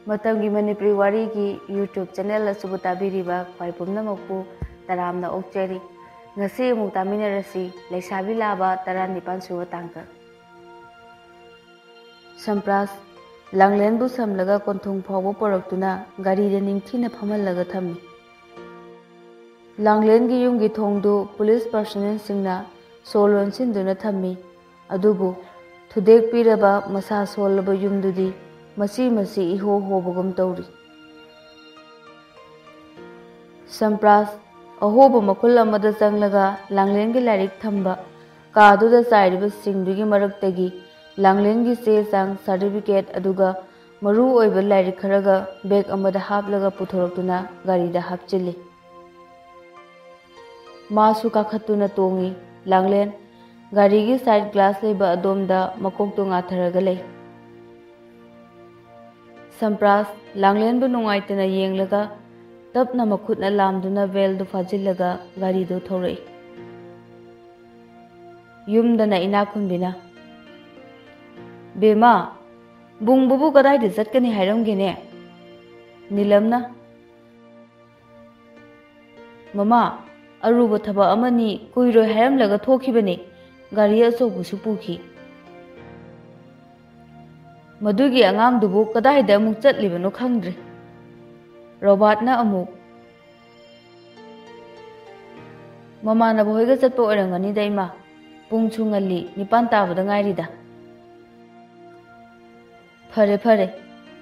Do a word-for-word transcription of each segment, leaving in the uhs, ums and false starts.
ꯃꯇꯝꯒꯤ ꯃꯅꯤꯄꯨꯔꯤ ꯋꯥꯔꯤꯒꯤ YouTube channel ꯑꯁꯤꯕꯨ ꯇꯥꯕꯤꯔꯤꯕ ꯈ꯭ꯋꯥꯏ ꯄꯨꯝꯅꯃꯛꯄꯨ ꯇꯔꯥꯝꯅ ꯑꯣꯛꯆꯔꯤ꯫ ꯉꯁꯤ ꯑꯃꯨꯛ ꯇꯥꯃꯤꯟꯅꯔꯁꯤ ꯂꯩꯁꯥꯕꯤ ꯂꯥꯕ ꯇꯔꯥꯅꯤꯄꯥꯟ ꯁꯨꯕ ꯇꯥꯡꯀꯛ꯫ ꯁꯝꯄ꯭ꯔꯥꯁ ꯂꯥꯡꯂꯦꯟꯕꯨ ꯁꯝꯂꯒ ꯀꯣꯟꯊꯣꯡ ꯐꯥꯎꯕ ꯄꯨꯔꯛꯇꯨꯅ ꯒꯥꯔꯤꯗ ꯅꯤꯡꯊꯤꯅ ꯐꯝꯍꯜꯂꯒ ꯊꯝꯃꯤ꯫ ꯂꯥꯡꯂꯦꯟꯒꯤ ꯌꯨꯝꯒꯤ ꯊꯣꯡꯗꯨ ꯄꯨꯂꯤꯁ ꯄꯥꯔꯁꯣꯅꯦꯜꯁꯤꯡꯅ ꯁꯣ ꯂꯣꯟꯁꯤꯟꯗꯨꯅ ꯊꯝꯃꯤ꯫ ꯑꯗꯨꯕꯨ ꯊꯨꯗꯦꯛꯄꯤꯔꯕ ꯃꯁꯥ ꯁꯣꯜꯂꯕ ꯌꯨꯝꯗꯨꯗꯤ ꯃꯆꯤ ꯃꯆꯤ ꯏꯍꯣ ꯍꯣꯕꯒꯨꯝ ꯇꯧꯔꯤ꯫ ꯁꯝꯄ꯭ꯔꯥꯁ ꯑꯍꯣꯕ ꯃꯈꯨꯜ ꯑꯃꯗ ꯆꯪꯂꯒ ꯂꯥꯡꯂꯦꯟꯒꯤ ꯂꯥꯏꯔꯤꯛ ꯊꯝꯕ ꯀꯥꯗꯨꯗ ꯆꯥꯏꯔꯤꯕꯁꯤꯡꯗꯨꯒꯤ ꯃꯔꯛꯇꯒꯤ ꯂꯥꯡꯂꯦꯟꯒꯤ ꯆꯦ ꯆꯥꯡ, ꯁꯥꯔꯇꯤꯐꯤꯀꯦꯠ ꯑꯗꯨꯒ ꯃꯔꯨ ꯑꯣꯏꯕ ꯂꯥꯏꯔꯤꯛ ꯈꯔꯒ ꯕꯦꯒ ꯑꯃꯗ ꯍꯥꯞꯂꯒ ꯄꯨꯊꯣꯔꯛꯇꯨꯅ ꯒꯥꯔꯤꯗ ꯍꯥꯞꯆꯤꯜꯂꯤ꯫ ꯃꯥꯁꯨ ꯀꯥꯈꯠꯇꯨꯅ ꯇꯣꯡꯏ꯫ ꯂꯥꯡꯂꯦꯟ ꯒꯥꯔꯤꯒꯤ ꯁꯥꯏꯗ ꯒ꯭ꯂꯥꯁ ꯂꯩꯕ ꯑꯗꯣꯝꯗ ꯃꯀꯣꯛꯇꯣ ꯉꯥꯊꯔꯒ ꯂꯩ꯫ ꯁꯝꯄ꯭ꯔꯥꯁ ꯂꯥꯡꯂꯦꯟꯕꯨ ꯅꯨꯡꯉꯥꯏꯇꯅ ꯌꯦꯡꯂꯒ ꯇꯞꯅ ꯃꯈꯨꯠꯅ ꯂꯥꯝꯗꯨꯅ ꯕꯦꯜꯗꯨ ꯐꯥꯖꯤꯜꯂꯒ ꯒꯥꯔꯤꯗꯨ ꯊꯧꯔꯛꯏ꯫ ꯌꯨꯝꯗꯅ ꯏꯅꯥꯛ ꯈꯨꯟꯕꯤꯅ, "ꯕꯦꯝꯃ, ꯕꯨꯡꯕꯕꯨ ꯀꯗꯥꯏꯗ ꯆꯠꯀꯅꯤ ꯍꯥꯏꯔꯝꯒꯦꯅꯦ?" ꯅꯤꯂꯝꯅ, "ꯃꯃꯥ, ꯑꯔꯨꯕ ꯊꯕꯛ ꯑꯃꯅꯤ, ꯀꯨꯏꯔꯣꯏ ꯍꯥꯏꯔꯝꯂꯒ ꯊꯣꯛꯈꯤꯕꯅꯤ꯫ ꯒꯥꯔꯤ ꯑꯆꯧꯕꯁꯨ ꯄꯨꯈꯤ꯫ ꯃꯗꯨꯒꯤ ꯑꯉꯥꯡꯗꯨꯕꯨ ꯀꯗꯥꯏꯗ ꯑꯃꯨꯛ ꯆꯠꯂꯤꯕꯅꯣ ꯈꯪꯗ꯭ꯔꯦ꯫" ꯔꯣꯕꯥꯔꯠꯅ ꯑꯃꯨꯛ, "ꯃꯃꯥꯟꯅꯕ ꯍꯣꯏꯒ ꯆꯠꯄ ꯑꯣꯏꯔꯝꯒꯅꯤꯗ ꯏꯃꯥ꯫ ꯄꯨꯡꯁꯨ ꯉꯜꯂꯤ, ꯅꯤꯄꯥꯟ ꯇꯥꯕꯗ ꯉꯥꯏꯔꯤꯗ꯫" "ꯐꯔꯦ, ꯐꯔꯦ꯫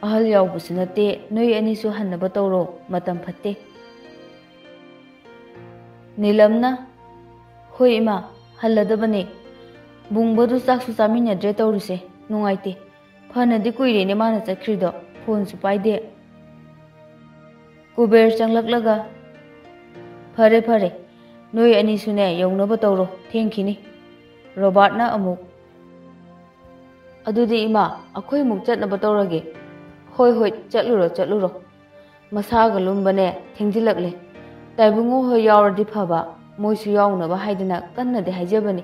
ꯑꯍꯜ ꯌꯥꯎꯕꯁꯨ ꯅꯠꯇꯦ, ꯅꯣꯏ ꯑꯅꯤꯁꯨ ꯍꯟꯅꯕ ꯇꯧꯔꯣ, ꯃꯇꯝ ꯐꯠꯇꯦ꯫" ꯅꯤꯂꯝꯅ, "ꯍꯣꯏ ꯏꯃꯥ, ꯍꯜꯂꯗꯕꯅꯦ꯫ ꯕꯨꯡꯕꯗꯨ ꯆꯥꯛꯁꯨ ꯆꯥꯃꯤꯟꯅꯗ꯭ꯔꯦ ꯇꯧꯔꯤꯁꯦ, ꯅꯨꯡꯉꯥꯏꯇꯦ꯫ ꯐꯅꯗꯤ ꯀꯨꯏꯔꯦꯅꯦ ꯃꯥꯅ ꯆꯠꯈ꯭ꯔꯤꯗꯣ, ꯐꯣꯟꯁꯨ ꯄꯥꯏꯗꯦ꯫" ꯀꯨꯕꯦꯔ ꯆꯪꯂꯛꯂꯒ, "ꯐꯔꯦ, ꯐꯔꯦ, ꯅꯣꯏ ꯑꯅꯤꯁꯨꯅꯦ ꯌꯧꯅꯕ ꯇꯧꯔꯣ, ꯊꯦꯡꯈꯤꯅꯤ꯫" ꯔꯣꯕꯥꯔꯠꯅ ꯑꯃꯨꯛ, "ꯑꯗꯨꯗꯤ ꯏꯃꯥ, ꯑꯩꯈꯣꯏ ꯑꯃꯨꯛ ꯆꯠꯅꯕ ꯇꯧꯔꯒꯦ꯫" "ꯍꯣꯏ, ꯍꯣꯏ, ꯆꯠꯂꯨꯔꯣ, ꯆꯠꯂꯨꯔꯣ꯫ ꯃꯁꯥꯒ ꯂꯨꯝꯕꯅꯦ, ꯊꯦꯡꯖꯤꯜꯂꯛꯂꯦ꯫ ꯇꯥꯏꯕꯨꯡꯉꯣ ꯍꯣꯏ ꯌꯥꯎꯔꯗꯤ ꯐꯕ, ꯃꯣꯏꯁꯨ ꯌꯥꯎꯅꯕ ꯍꯥꯏꯗꯅ ꯀꯟꯅꯗꯤ ꯍꯥꯏꯖꯕꯅꯤ꯫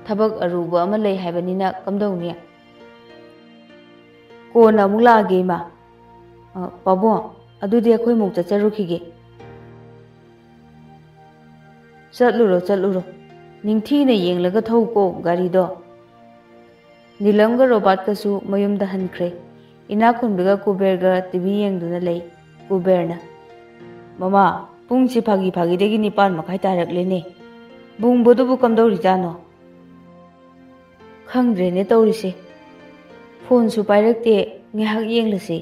ꯊꯕꯛ ꯑꯔꯨꯕ ꯑꯃ ꯂꯩ ꯍꯥꯏꯕꯅꯤꯅ ꯀꯝꯗꯧꯅꯤ?" "ꯀꯣꯟꯅ ꯑꯃꯨꯛ ꯂꯥꯛꯑꯒꯦ ꯏꯃꯥ꯫" "ꯑ, ꯄꯥꯕꯨꯡ, ꯑꯗꯨꯗꯤ ꯑꯩꯈꯣꯏ ꯑꯃꯨꯛ ꯆꯠꯆꯔꯨꯈꯤꯒꯦ꯫" "ꯆꯠꯂꯨꯔꯣ, ꯆꯠꯂꯨꯔꯣ꯫ ꯅꯤꯡꯊꯤꯅ ꯌꯦꯡꯂꯒ ꯊꯧꯀꯣ ꯒꯥꯔꯤꯗꯣ꯫" ꯅꯤꯂꯝꯒ ꯔꯣꯕꯥꯔꯠꯀꯁꯨ ꯃꯌꯨꯝꯗ ꯍꯟꯈ꯭ꯔꯦ꯫ ꯏꯅꯥꯛꯈꯨꯟꯕꯤꯒ ꯀꯨꯕꯦꯔꯒ ꯇꯤ ꯚꯤ ꯌꯦꯡꯗꯨꯅ ꯂꯩ꯫ ꯀꯨꯕꯦꯔꯅ, "ꯃꯃꯥ, ꯄꯨꯡꯁꯤ ꯐꯥꯒꯤ ꯐꯥꯒꯤꯗꯒꯤ ꯅꯤꯄꯥꯟ ꯃꯈꯥꯏ ꯇꯥꯔꯛꯂꯦꯅꯦ꯫ ꯕꯨꯡꯕꯗꯨꯕꯨ ꯀꯝꯗꯧꯔꯤꯖꯥꯠꯅꯣ?" "ꯈꯪꯗ꯭ꯔꯦꯅꯦ ꯇꯧꯔꯤꯁꯦ꯫ ꯐꯣꯟꯁꯨ ꯄꯥꯏꯔꯛꯇꯦ, ꯉꯥꯏꯍꯥꯛ ꯌꯦꯡꯂꯁꯤ꯫"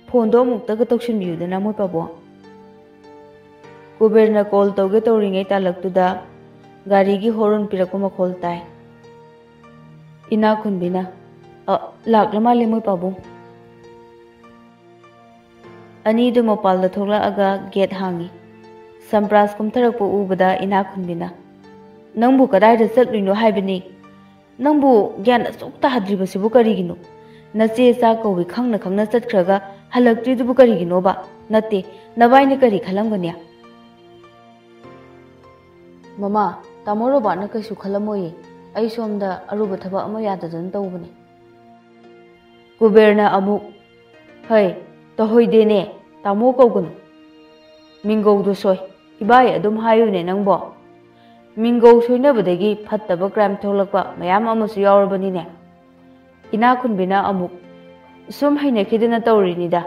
"ꯐꯣꯟꯗꯣ ꯑꯃꯨꯛꯇꯒ ꯇꯧꯁꯤꯟꯕꯤꯌꯨꯗꯅ, ꯃꯣꯏ ꯄꯥꯕꯨꯡ꯫" ꯀꯨꯕꯦꯔꯅ ꯀꯣꯜ ꯇꯧꯒꯦ ꯇꯧꯔꯤꯉꯩ ꯇꯥꯂꯛꯇꯨꯗ ꯒꯥꯔꯤꯒꯤ ꯍꯣꯔꯟ ꯄꯤꯔꯛꯄ ꯃꯈꯣꯜ ꯇꯥꯏ꯫ ꯏꯅꯥꯛꯈꯨꯟꯕꯤꯅ, "ꯑ, ꯂꯥꯛꯂ ꯃꯥꯜꯂꯦ, ꯃꯣꯏ ꯄꯥꯕꯨꯡ꯫" ꯑꯅꯤꯗꯨ ꯃꯄꯥꯜꯗ ꯊꯣꯛꯂꯛꯑꯒ ꯒꯦꯠ ꯍꯥꯡꯉꯤ꯫ ꯁꯝꯄ꯭ꯔꯥꯁ ꯀꯨꯝꯊꯔꯛꯄ ꯎꯕꯗ ꯏꯅꯥꯛꯈꯨꯟꯕꯤꯅ, "ꯅꯪꯕꯨ ꯀꯗꯥꯏꯗ ꯆꯠꯂꯨꯏꯅꯣ ꯍꯥꯏꯕꯅꯤ? ꯅꯪꯕꯨ ꯒ꯭ꯌꯥꯟ ꯑꯁꯨꯛ ꯇꯥꯍꯟꯗ꯭ꯔꯤꯕꯁꯤꯕꯨ ꯀꯔꯤꯒꯤꯅꯣ? ꯅꯆꯦ ꯆꯥꯛ ꯀꯧꯏ ꯈꯪꯅ ꯈꯪꯅ ꯆꯠꯈ꯭ꯔꯒ ꯍꯜꯂꯛꯇ꯭ꯔꯤꯗꯨꯕꯨ ꯀꯔꯤꯒꯤꯅꯣꯕ? ꯅꯠꯇꯦ, ꯅꯕꯥꯏꯅ ꯀꯔꯤ ꯈꯜꯂꯝꯒꯅꯤ?" "ꯃꯃꯥ, ꯇꯥꯃꯣ ꯔꯣꯕꯥꯔꯠꯅ ꯀꯩꯁꯨ ꯈꯜꯂꯝꯃꯣꯏꯌꯦ꯫ ꯑꯩ ꯁꯣꯝꯗ ꯑꯔꯨꯕ ꯊꯕꯛ ꯑꯃ ꯌꯥꯗꯗꯅ ꯇꯧꯕꯅꯦ꯫" ꯀꯨꯕꯦꯔꯅ ꯑꯃꯨꯛ, "ꯍꯩ, ꯇꯧꯍꯩꯗꯦꯅꯦ, ꯇꯥꯃꯣ ꯀꯧꯒꯅꯨ꯫ ꯃꯤꯡꯒꯧꯗꯣ ꯁꯣꯏ꯫ ꯏꯕꯥꯏ ꯑꯗꯨꯝ ꯍꯥꯏꯌꯨꯅꯦ ꯅꯪꯕꯣ꯫ ꯃꯤꯡꯒꯧ ꯁꯣꯏꯅꯕꯗꯒꯤ ꯐꯠꯇꯕ ꯀ꯭ꯔꯥꯏꯝ ꯊꯣꯛꯂꯛꯄ ꯃꯌꯥꯝ ꯑꯃꯁꯨ ꯌꯥꯎꯔꯕꯅꯤꯅꯦ꯫" ꯏꯅꯥꯛꯈꯨꯟꯕꯤꯅ ꯑꯃꯨꯛ, "ꯁꯨꯝ ꯍꯩꯅꯈꯤꯗꯅ ꯇꯧꯔꯤꯅꯤꯗ꯫"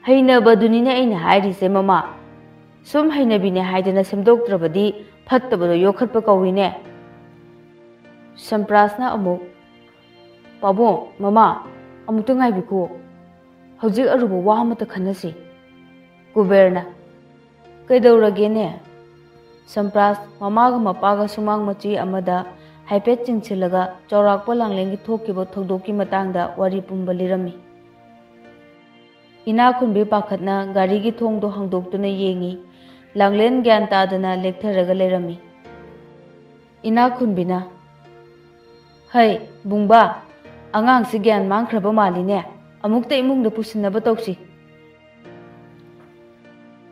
"ꯍꯩꯅꯕꯗꯨꯅꯤꯅꯦ ꯑꯩꯅ ꯍꯥꯏꯔꯤꯁꯦ, ꯃꯃꯥ꯫ ꯁꯨꯝ ꯍꯩꯅꯕꯤꯅꯦ ꯍꯥꯏꯗꯅ ꯁꯦꯝꯗꯣꯛꯇ꯭ꯔꯕꯗꯤ ꯐꯠꯇꯕꯗꯣ ꯌꯣꯛꯈꯠꯄ ꯀꯧꯏꯅꯦ꯫" ꯁꯝꯄ꯭ꯔꯥꯁꯅ ꯑꯃꯨꯛ, "ꯄꯥꯕꯨꯡ, ꯃꯃꯥ, ꯑꯃꯨꯛꯇ ꯉꯥꯏꯕꯤꯈꯣ꯫ ꯍꯧꯖꯤꯛ ꯑꯔꯨꯕ ꯋꯥ ꯑꯃꯇ ꯈꯟꯅꯁꯤ꯫" ꯀꯨꯕꯦꯔꯅ, "ꯀꯩꯗꯧꯔꯒꯦꯅꯦ?" ꯁꯝꯄ꯭ꯔꯥꯁ ꯃꯃꯥꯒ ꯃꯄꯥꯒ ꯁꯨꯃꯥꯡ ꯃꯆꯤ ꯑꯃꯗ ꯍꯥꯏꯐꯦꯠ ꯆꯤꯡꯁꯤꯜꯂꯒ ꯆꯥꯎꯔꯥꯛꯄ ꯂꯥꯡꯂꯦꯟꯒꯤ ꯊꯣꯛꯈꯤꯕ ꯊꯧꯗꯣꯛꯀꯤ ꯃꯇꯥꯡꯗ ꯋꯥꯔꯤ ꯄꯨꯝꯕ ꯂꯤꯔꯝꯃꯤ꯫ ꯏꯅꯥꯛꯈꯨꯟꯕꯤ ꯄꯥꯈꯠꯅ ꯒꯥꯔꯤꯒꯤ ꯊꯣꯡꯗꯣ ꯍꯥꯡꯗꯣꯛꯇꯨꯅ ꯌꯦꯡꯉꯤ꯫ ꯂꯥꯡꯂꯦꯟ ꯒ꯭ꯌꯥꯟ ꯇꯥꯗꯅ ꯂꯦꯛꯊꯔꯒ ꯂꯩꯔꯝꯃꯤ꯫ ꯏꯅꯥꯛꯈꯨꯟꯕꯤꯅ, "ꯍꯩ, ꯕꯨꯡꯕꯥ, ꯑꯉꯥꯡꯁꯤ ꯒ꯭ꯌꯥꯟ ꯃꯥꯡꯈ꯭ꯔꯕ ꯃꯥꯜꯂꯤꯅꯦ꯫ ꯑꯃꯨꯛꯇ ꯏꯃꯨꯡꯗ ꯄꯨꯁꯤꯟꯅꯕ ꯇꯧꯁꯤ꯫"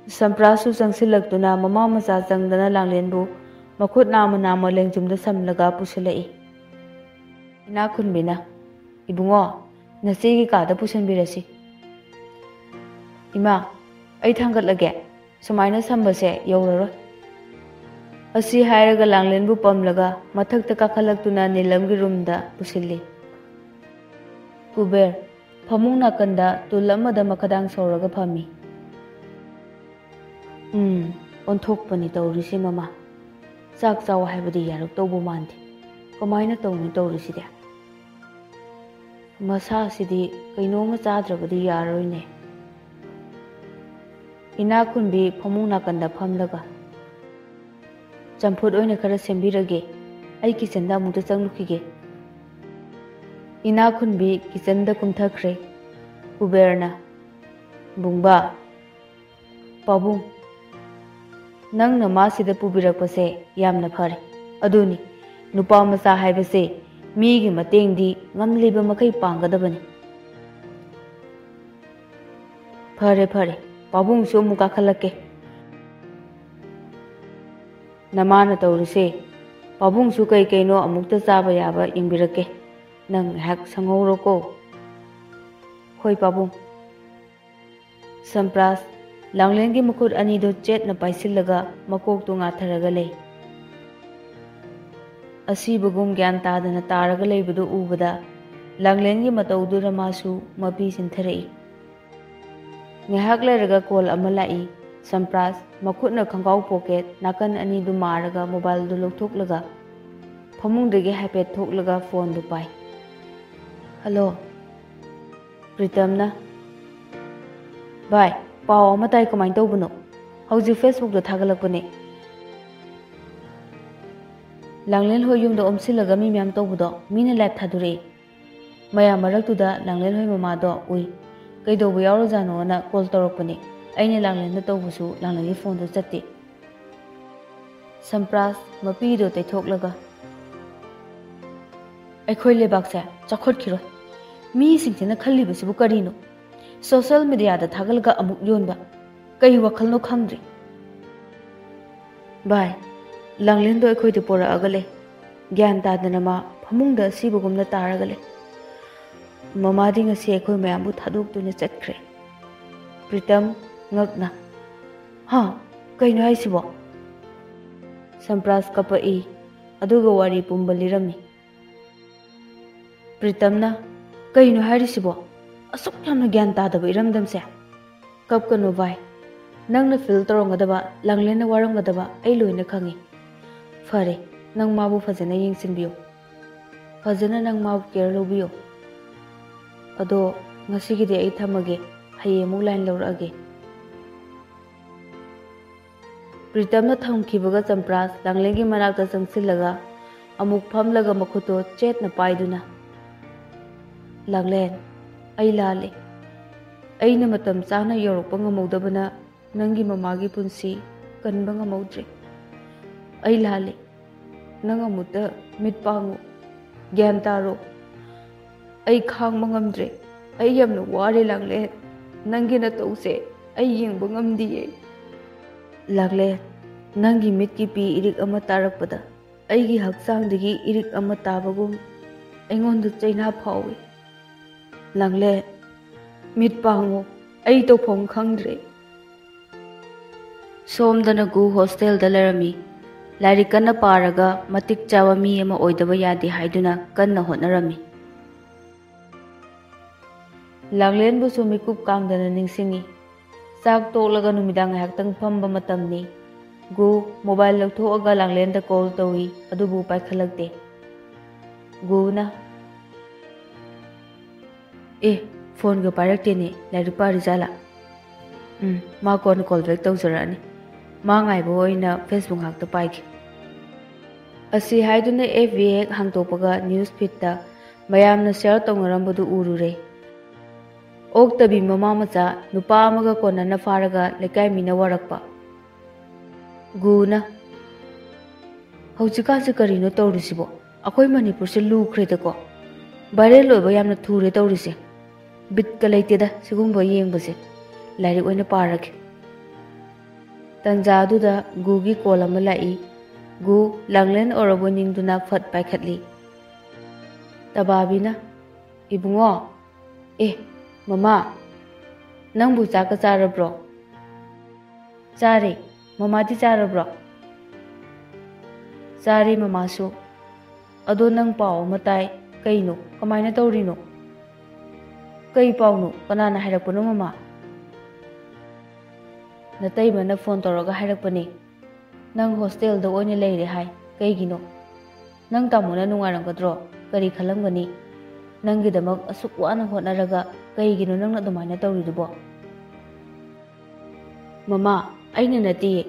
ꯁꯝꯄ꯭ꯔꯥꯁꯁꯨ ꯆꯪꯁꯤꯜꯂꯛꯇꯨꯅ ꯃꯃꯥ ꯃꯆꯥ ꯆꯪꯗꯅ ꯂꯥꯡꯂꯦꯟꯕꯨ ꯃꯈꯨꯠ ꯅꯥꯝꯃ ꯅꯥꯝꯃ ꯂꯦꯡꯖꯨꯝꯗ ꯁꯝꯂꯒ ꯄꯨꯁꯤꯜꯂꯛꯏ꯫ ꯏꯅꯥꯛꯈꯨꯟꯕꯤꯅ, "ꯏꯕꯨꯡꯉꯣ, ꯅꯆꯦꯒꯤ ꯀꯥꯗ ꯄꯨꯁꯤꯟꯕꯤꯔꯁꯤ꯫ ꯏꯃꯥ, ꯑꯩ ꯊꯥꯡꯒꯠꯂꯒꯦ꯫ ꯁꯨꯃꯥꯏꯅ ꯁꯝꯕꯁꯦ ꯌꯧꯔꯔꯣꯏ꯫ ꯑꯁꯤ ꯍꯥꯏꯔꯒ ꯂꯥꯡꯂꯦꯟꯕꯨ ꯄꯝꯂꯒ ꯃꯊꯛꯇ ꯀꯥꯈꯠꯂꯛꯇꯨꯅ ꯅꯤꯂꯝꯒꯤ ꯔꯨꯝꯗ ꯄꯨꯁꯤꯜꯂꯤ꯫ ꯀꯨꯕꯦꯔ ꯐꯃꯨꯡ ꯅꯥꯀꯟꯗ ꯇꯨꯜ ꯑꯃꯗ ꯃꯈꯗꯥꯡ ꯁꯧꯔꯒ ꯐꯝꯃꯤ꯫ ꯎꯝ, ꯑꯣꯟꯊꯣꯛꯄꯅꯤ ꯇꯧꯔꯤꯁꯤ ꯃꯃꯥ꯫ ꯆꯥꯛ ꯆꯥꯎ ꯍꯥꯏꯕꯗꯤ ꯌꯥꯔꯛꯇꯧꯕ ꯃꯥꯟꯗꯦ꯫ ꯀꯃꯥꯏꯅ ꯇꯧꯅꯤ ꯇꯧꯔꯤꯁꯤꯗꯤ? ꯃꯁꯥꯁꯤꯗꯤ ꯀꯩꯅꯣꯝꯃ ꯆꯥꯗ꯭ꯔꯕꯗꯤ ꯌꯥꯔꯣꯏꯅꯦ꯫ ꯏꯅꯥꯛꯈꯨꯟꯕꯤ ꯐꯃꯨꯡ ꯅꯥꯀꯟꯗ ꯐꯝꯂꯒ, "ꯆꯝꯐꯨꯠ ꯑꯣꯏꯅ ꯈꯔ ꯁꯦꯝꯕꯤꯔꯒꯦ, ꯑꯩ ꯀꯤꯆꯟꯗ ꯑꯃꯨꯛꯇ ꯆꯪꯂꯨꯈꯤꯒꯦ꯫" ꯏꯅꯥꯛꯈꯨꯟꯕꯤ ꯀꯤꯆꯟꯗ ꯀꯨꯝꯊꯈ꯭ꯔꯦ꯫ ꯀꯨꯕꯦꯔꯅ, "ꯕꯨꯡꯕꯥ, ꯄꯥꯕꯨꯡ, ꯅꯪꯅ ꯃꯥꯁꯤꯗ ꯄꯨꯕꯤꯔꯛꯄꯁꯦ ꯌꯥꯝꯅ ꯐꯔꯦ꯫ ꯑꯗꯨꯅꯤ, ꯅꯨꯄꯥ ꯃꯆꯥ ꯍꯥꯏꯕꯁꯦ ꯃꯤꯒꯤ ꯃꯇꯦꯡꯗꯤ ꯉꯝꯂꯤꯕ ꯃꯈꯩ ꯄꯥꯡꯒꯗꯕꯅꯤ꯫" "ꯐꯔꯦ, ꯐꯔꯦ, ꯄꯥꯕꯨꯡꯁꯨ ꯑꯃꯨꯛ ꯀꯥꯈꯠꯂꯛꯀꯦ꯫" "ꯅꯃꯥꯅ ꯇꯧꯔꯤꯁꯦ, ꯄꯥꯕꯨꯡꯁꯨ ꯀꯩ ꯀꯩꯅꯣ ꯑꯃꯨꯛꯇ ꯆꯥꯕ ꯌꯥꯕ ꯌꯦꯡꯕꯤꯔꯛꯀꯦ꯫ ꯅꯪ ꯉꯥꯏꯍꯥꯛ ꯁꯪꯍꯧꯔꯣꯀꯣ꯫" "ꯍꯣꯏ, ꯄꯥꯕꯨꯡ꯫" ꯁꯝꯄ꯭ꯔꯥꯁ ꯂꯥꯡꯂꯦꯟꯒꯤ ꯃꯈꯨꯠ ꯑꯅꯤꯗꯨ ꯆꯦꯠꯅ ꯄꯥꯏꯁꯤꯜꯂꯒ ꯃꯀꯣꯛꯇꯨ ꯉꯥꯊꯔꯒ ꯂꯩ꯫ ꯑꯁꯤꯕꯒꯨꯝ ꯒ꯭ꯌꯥꯟ ꯇꯥꯗꯅ ꯇꯥꯔꯒ ꯂꯩꯕꯗꯨ ꯎꯕꯗ ꯂꯥꯡꯂꯦꯟꯒꯤ ꯃꯇꯧꯗꯨꯗ ꯃꯥꯁꯨ ꯃꯄꯤ ꯆꯤꯟꯊꯔꯛꯏ꯫ ꯉꯥꯏꯍꯥꯛ ꯂꯩꯔꯒ ꯀꯣꯜ ꯑꯃ ꯂꯥꯛꯏ꯫ ꯁꯝꯄ꯭ꯔꯥꯁ ꯃꯈꯨꯠꯅ ꯈꯣꯡꯒ꯭ꯔꯥꯎ ꯄꯣꯀꯦꯠ ꯅꯥꯀꯟ ꯑꯅꯤꯗꯨ ꯃꯥꯔꯒ ꯃꯣꯕꯥꯏꯜꯗꯨ ꯂꯧꯊꯣꯛꯂꯒ ꯐꯃꯨꯡꯗꯒꯤ ꯍꯥꯏꯐꯦꯠ ꯊꯣꯛꯂꯒ ꯐꯣꯟꯗꯨ ꯄꯥꯏ꯫ "ꯍꯜꯂꯣ꯫" ꯄ꯭ꯔꯤꯇꯝꯅ, "ꯚꯥꯏ, ꯄꯥꯎ ꯑꯃ ꯇꯥꯏ, ꯀꯃꯥꯏꯅ ꯇꯧꯕꯅꯣ? ꯍꯧꯖꯤꯛ ꯐꯦꯁꯕꯨꯛꯇ ꯊꯥꯒꯠꯂꯛꯄꯅꯦ꯫ ꯂꯥꯡꯂꯦꯟ ꯍꯣꯏ ꯌꯨꯝꯗ ꯑꯣꯝꯁꯤꯜꯂꯒ ꯃꯤ ꯃꯌꯥꯝ ꯇꯧꯕꯗꯣ ꯃꯤꯅ ꯂꯥꯏꯚ ꯊꯥꯗꯣꯔꯛꯑꯦ꯫ ꯃꯌꯥꯝ ꯃꯔꯛꯇꯨꯗ ꯂꯥꯡꯂꯦꯟ ꯍꯣꯏ ꯃꯃꯥꯗꯣ ꯎꯏ꯫ ꯀꯩꯗꯧꯕ ꯌꯥꯎꯔꯖꯥꯠꯅꯣꯅ ꯀꯣꯜ ꯇꯧꯔꯛꯄꯅꯦ꯫ ꯑꯩꯅ ꯂꯥꯡꯂꯦꯟꯗ ꯇꯧꯕꯁꯨ ꯂꯥꯡꯂꯦꯟꯒꯤ ꯐꯣꯟꯗꯣ ꯆꯠꯇꯦ꯫" ꯁꯝꯄ꯭ꯔꯥꯁ ꯃꯄꯤꯗꯣ ꯇꯩꯊꯣꯛꯂꯒ, "ꯑꯩꯈꯣꯏ ꯂꯩꯕꯥꯛꯁꯦ ꯆꯥꯎꯈꯠꯈꯤꯔꯣꯏ꯫ ꯃꯤꯁꯤꯡꯁꯤꯅ ꯈꯜꯂꯤꯕꯁꯤꯕꯨ ꯀꯔꯤꯅꯣ? ꯁꯣꯁꯦꯜ ꯃꯦꯗꯤꯌꯥꯗ ꯊꯥꯒꯠꯂꯒ ꯑꯃꯨꯛ ꯌꯣꯟꯕ꯫ ꯀꯩ ꯋꯥꯈꯜꯅꯣ ꯈꯪꯗ꯭ꯔꯦ꯫" "ꯚꯥꯏ, ꯂꯥꯡꯂꯦꯟꯗꯣ ꯑꯩꯈꯣꯏꯗ ꯄꯣꯔꯛꯑꯒ ꯂꯩ꯫ ꯒ꯭ꯌꯥꯟ ꯇꯥꯗꯅ ꯃꯥ ꯐꯃꯨꯡꯗ ꯑꯁꯤꯕꯒꯨꯝꯅ ꯇꯥꯔꯒ ꯂꯩ꯫" ꯃꯃꯥꯗꯤ ꯉꯁꯤ ꯑꯩꯈꯣꯏ ꯃꯌꯥꯝꯕꯨ ꯊꯥꯗꯣꯛꯇꯨꯅ ꯆꯠꯈ꯭ꯔꯦ꯫ ꯄ꯭ꯔꯤꯇꯝ, ꯉꯛꯅ, "ꯍꯥ? ꯀꯩꯅꯣ ꯍꯥꯏꯁꯤꯕꯣ?" ꯁꯝꯄ꯭ꯔꯥꯁ ꯀꯞꯄꯛꯏ, ꯑꯗꯨꯒ ꯋꯥꯔꯤ ꯄꯨꯝꯕ ꯂꯤꯔꯝꯃꯤ꯫ ꯄ꯭ꯔꯤꯇꯝꯅ, "ꯀꯩꯅꯣ ꯍꯥꯏꯔꯤꯁꯤꯕꯣ? ꯑꯁꯨꯛ ꯌꯥꯝꯅ ꯒ꯭ꯌꯥꯟ ꯇꯥꯗꯕ ꯏꯔꯝꯗꯝꯁꯦ?" "ꯀꯞꯀꯅꯨ ꯚꯥꯏ, ꯅꯪꯅ ꯐꯤꯜ ꯇꯧꯔꯝꯒꯗꯕ, ꯂꯥꯡꯂꯦꯟꯅ ꯋꯥꯔꯝꯒꯗꯕ ꯑꯩ ꯂꯣꯏꯅ ꯈꯪꯉꯤ꯫ ꯐꯔꯦ, ꯅꯪ ꯃꯥꯕꯨ ꯐꯖꯅ ꯌꯦꯡꯁꯤꯟꯕꯤꯌꯨ, ꯐꯖꯅ ꯅꯪ ꯃꯥꯕꯨ ꯀꯦꯌꯔ ꯂꯧꯕꯤꯌꯨ꯫ ꯑꯗꯣ ꯉꯁꯤꯒꯤꯗꯤ ꯑꯩ ꯊꯝꯃꯒꯦ, ꯍꯌꯦꯡ ꯑꯃꯨꯛ ꯂꯥꯏꯟ ꯂꯧꯔꯛꯑꯒꯦ꯫" ꯄ꯭ꯔꯤꯇꯝꯅ ꯊꯝꯈꯤꯕꯒ ꯆꯝꯄ꯭ꯔꯥꯁ ꯂꯥꯡꯂꯦꯟꯒꯤ ꯃꯅꯥꯛꯇ ꯆꯪꯁꯤꯜꯂꯒ ꯑꯃꯨꯛ ꯐꯝꯂꯒ ꯃꯈꯨꯠꯇꯣ ꯆꯦꯠꯅ ꯄꯥꯏꯗꯨꯅ, "ꯂꯥꯡꯂꯦꯟ, ꯑꯩ ꯂꯥꯜꯂꯦ꯫ ꯑꯩꯅ ꯃꯇꯝ ꯆꯥꯅ ꯌꯧꯔꯛꯄ ꯉꯝꯍꯧꯗꯕꯅ ꯅꯪꯒꯤ ꯃꯃꯥꯒꯤ ꯄꯨꯟꯁꯤ ꯀꯟꯕ ꯉꯝꯍꯧꯗ꯭ꯔꯦ꯫ ꯑꯩ ꯂꯥꯜꯂꯦ꯫ ꯅꯪ ꯑꯃꯨꯛꯇ ꯃꯤꯠ ꯄꯥꯡꯉꯨ, ꯒ꯭ꯌꯥꯟ ꯇꯥꯔꯣ꯫ ꯑꯩ ꯈꯥꯡꯕ ꯉꯝꯗ꯭ꯔꯦ꯫ ꯑꯩ ꯌꯥꯝꯅ ꯋꯥꯔꯦ, ꯂꯥꯡꯂꯦꯟ꯫ ꯅꯪꯒꯤ ꯅꯇꯧꯁꯦ ꯑꯩ ꯌꯦꯡꯕ ꯉꯝꯗꯤꯌꯦ꯫" "ꯂꯥꯡꯂꯦꯟ, ꯅꯪꯒꯤ ꯃꯤꯠꯀꯤ ꯄꯤ ꯏꯔꯤꯛ ꯑꯃ ꯇꯥꯔꯛꯄꯗ ꯑꯩꯒꯤ ꯍꯛꯆꯥꯡꯗꯒꯤ ꯏꯔꯤꯛ ꯑꯃ ꯇꯥꯕꯒꯨꯝ ꯑꯩꯉꯣꯟꯗ ꯆꯩꯅꯥ ꯐꯥꯎꯏ꯫ ꯂꯥꯡꯂꯦꯟ, ꯃꯤꯠ ꯄꯥꯡꯉꯨ, ꯑꯩ ꯇꯧꯐꯝ ꯈꯪꯗ꯭ꯔꯦ꯫" ꯁꯣꯝꯗꯅ ꯒꯨ ꯍꯣꯁꯇꯦꯜꯗ ꯂꯩꯔꯝꯃꯤ꯫ ꯂꯥꯏꯔꯤꯛ ꯀꯟꯅ ꯄꯥꯔꯒ ꯃꯇꯤꯛ ꯆꯥꯕ ꯃꯤ ꯑꯃ ꯑꯣꯏꯗꯕ ꯌꯥꯗꯦ ꯍꯥꯏꯗꯨꯅ ꯀꯟꯅ ꯍꯣꯠꯅꯔꯝꯃꯤ꯫ ꯂꯥꯡꯂꯦꯟꯕꯨꯁꯨ ꯃꯤꯀꯨꯞ ꯀꯥꯡꯗꯅ ꯅꯤꯡꯁꯤꯡꯉꯤ꯫ ꯆꯥꯛ ꯇꯣꯛꯂꯒ ꯅꯨꯃꯤꯗꯥꯡ ꯉꯥꯏꯍꯥꯛꯇꯪ ꯐꯝꯕ ꯃꯇꯝꯅꯤ꯫ ꯒꯨ ꯃꯣꯕꯥꯏꯜ ꯂꯧꯊꯣꯛꯑꯒ ꯂꯥꯡꯂꯦꯟꯗ ꯀꯣꯜ ꯇꯧꯏ, ꯑꯗꯨꯕꯨ ꯄꯥꯏꯈꯠꯂꯛꯇꯦ꯫ ꯒꯨꯅ, "ꯑꯦ, ꯐꯣꯟꯒ ꯄꯥꯏꯔꯛꯇꯦꯅꯦ, ꯂꯥꯏꯔꯤꯛ ꯄꯥꯔꯤꯖꯥꯠꯂꯥ? ꯎꯝ, ꯃꯥ ꯀꯣꯟꯅ ꯀꯣꯜ ꯕꯦꯛ ꯇꯧꯖꯔꯛꯑꯅꯤ꯫ ꯃꯥ ꯉꯥꯏꯕ ꯑꯣꯏꯅ ꯐꯦꯁꯕꯨꯛ ꯉꯥꯛꯇ ꯄꯥꯏꯒꯦ꯫" ꯑꯁꯤ ꯍꯥꯏꯗꯨꯅ ꯑꯦꯐ ꯕꯤ ꯍꯦꯛ ꯍꯥꯡꯗꯣꯛꯄꯒ ꯅ꯭ꯌꯨꯁ ꯐꯤꯠꯇ ꯃꯌꯥꯝꯅ ꯁꯤꯌꯔ ꯇꯧꯅꯔꯝꯕꯗꯨ ꯎꯔꯨꯔꯦ꯫ ꯑꯣꯛꯇꯕꯤ ꯃꯃꯥ ꯃꯆꯥ ꯅꯨꯄꯥ ꯑꯃꯒ ꯀꯣꯟꯅꯅ ꯐꯥꯔꯒ ꯂꯩꯀꯥꯏ ꯃꯤꯅ ꯋꯥꯔꯛꯄ꯫ ꯒꯨꯅ, "ꯍꯧꯖꯤꯛꯀꯥꯟꯁꯦ ꯀꯔꯤꯅꯣ ꯇꯧꯔꯤꯁꯤꯕꯣ? ꯑꯩꯈꯣꯏ ꯃꯅꯤꯄꯨꯔꯁꯦ ꯂꯨꯈ꯭ꯔꯦꯗꯀꯣ꯫ ꯚꯥꯏꯔꯦꯜ ꯑꯣꯏꯕ ꯌꯥꯝꯅ ꯊꯨꯔꯦ ꯇꯧꯔꯤꯁꯦ꯫ ꯕꯤꯠꯀ ꯂꯩꯇꯦꯗ ꯁꯤꯒꯨꯝꯕ ꯌꯦꯡꯕꯁꯦ꯫ ꯂꯥꯏꯔꯤꯛ ꯑꯣꯏꯅ ꯄꯥꯔꯒꯦ꯫" ꯇꯟꯖꯥ ꯑꯗꯨꯗ ꯒꯨꯒꯤ ꯀꯣꯜ ꯑꯃ ꯂꯥꯛꯏ꯫ ꯒꯨ ꯂꯥꯡꯂꯦꯟ ꯑꯣꯏꯔꯕꯣꯏ ꯅꯤꯡꯗꯨꯅ ꯐꯠ ꯄꯥꯏꯈꯠꯂꯤ꯫ ꯇꯕꯥꯕꯤꯅ, ꯏꯕꯨꯡꯉꯣ, ꯑꯦ, ꯃꯃꯥ, ꯅꯪꯕꯨ ꯆꯥꯛꯀ ꯆꯥꯔꯕ꯭ꯔꯣ? ꯆꯥꯔꯦ꯫ ꯃꯃꯥꯗꯤ ꯆꯥꯔꯕ꯭ꯔꯣ? ꯆꯥꯔꯦ ꯃꯃꯥꯁꯨ꯫ ꯑꯗꯣ ꯅꯪ ꯄꯥꯎ ꯑꯃ ꯇꯥꯏ꯫ ꯀꯩꯅꯣ? ꯀꯃꯥꯏꯅ ꯇꯧꯔꯤꯅꯣ? ꯀꯩ ꯄꯥꯎꯅꯣ? ꯀꯅꯥꯅ ꯍꯥꯏꯔꯛꯄꯅꯣ ꯃꯃꯥ? ꯅꯇꯩꯃꯅ ꯐꯣꯟ ꯇꯧꯔꯒ ꯍꯥꯏꯔꯛꯄꯅꯦ꯫ ꯅꯪ ꯍꯣꯁꯇꯦꯜꯗ ꯑꯣꯏꯅ ꯂꯩꯔꯦ ꯍꯥꯏ꯫ ꯀꯩꯒꯤꯅꯣ? ꯅꯪ ꯇꯥꯃꯣꯅ ꯅꯨꯡꯉꯥꯏꯔꯝꯒꯗ꯭ꯔꯣ? ꯀꯔꯤ ꯈꯜꯂꯝꯒꯅꯤ? ꯅꯪꯒꯤꯗꯃꯛ ꯑꯁꯨꯛ ꯋꯥꯅ ꯍꯣꯠꯅꯔꯒ ꯀꯩꯒꯤꯅꯣ ꯅꯪꯅ ꯑꯗꯨꯃꯥꯏꯅ ꯇꯧꯔꯤꯗꯨꯕꯣ? ꯃꯃꯥ, ꯑꯩꯅ ꯅꯠꯇꯤꯌꯦ꯫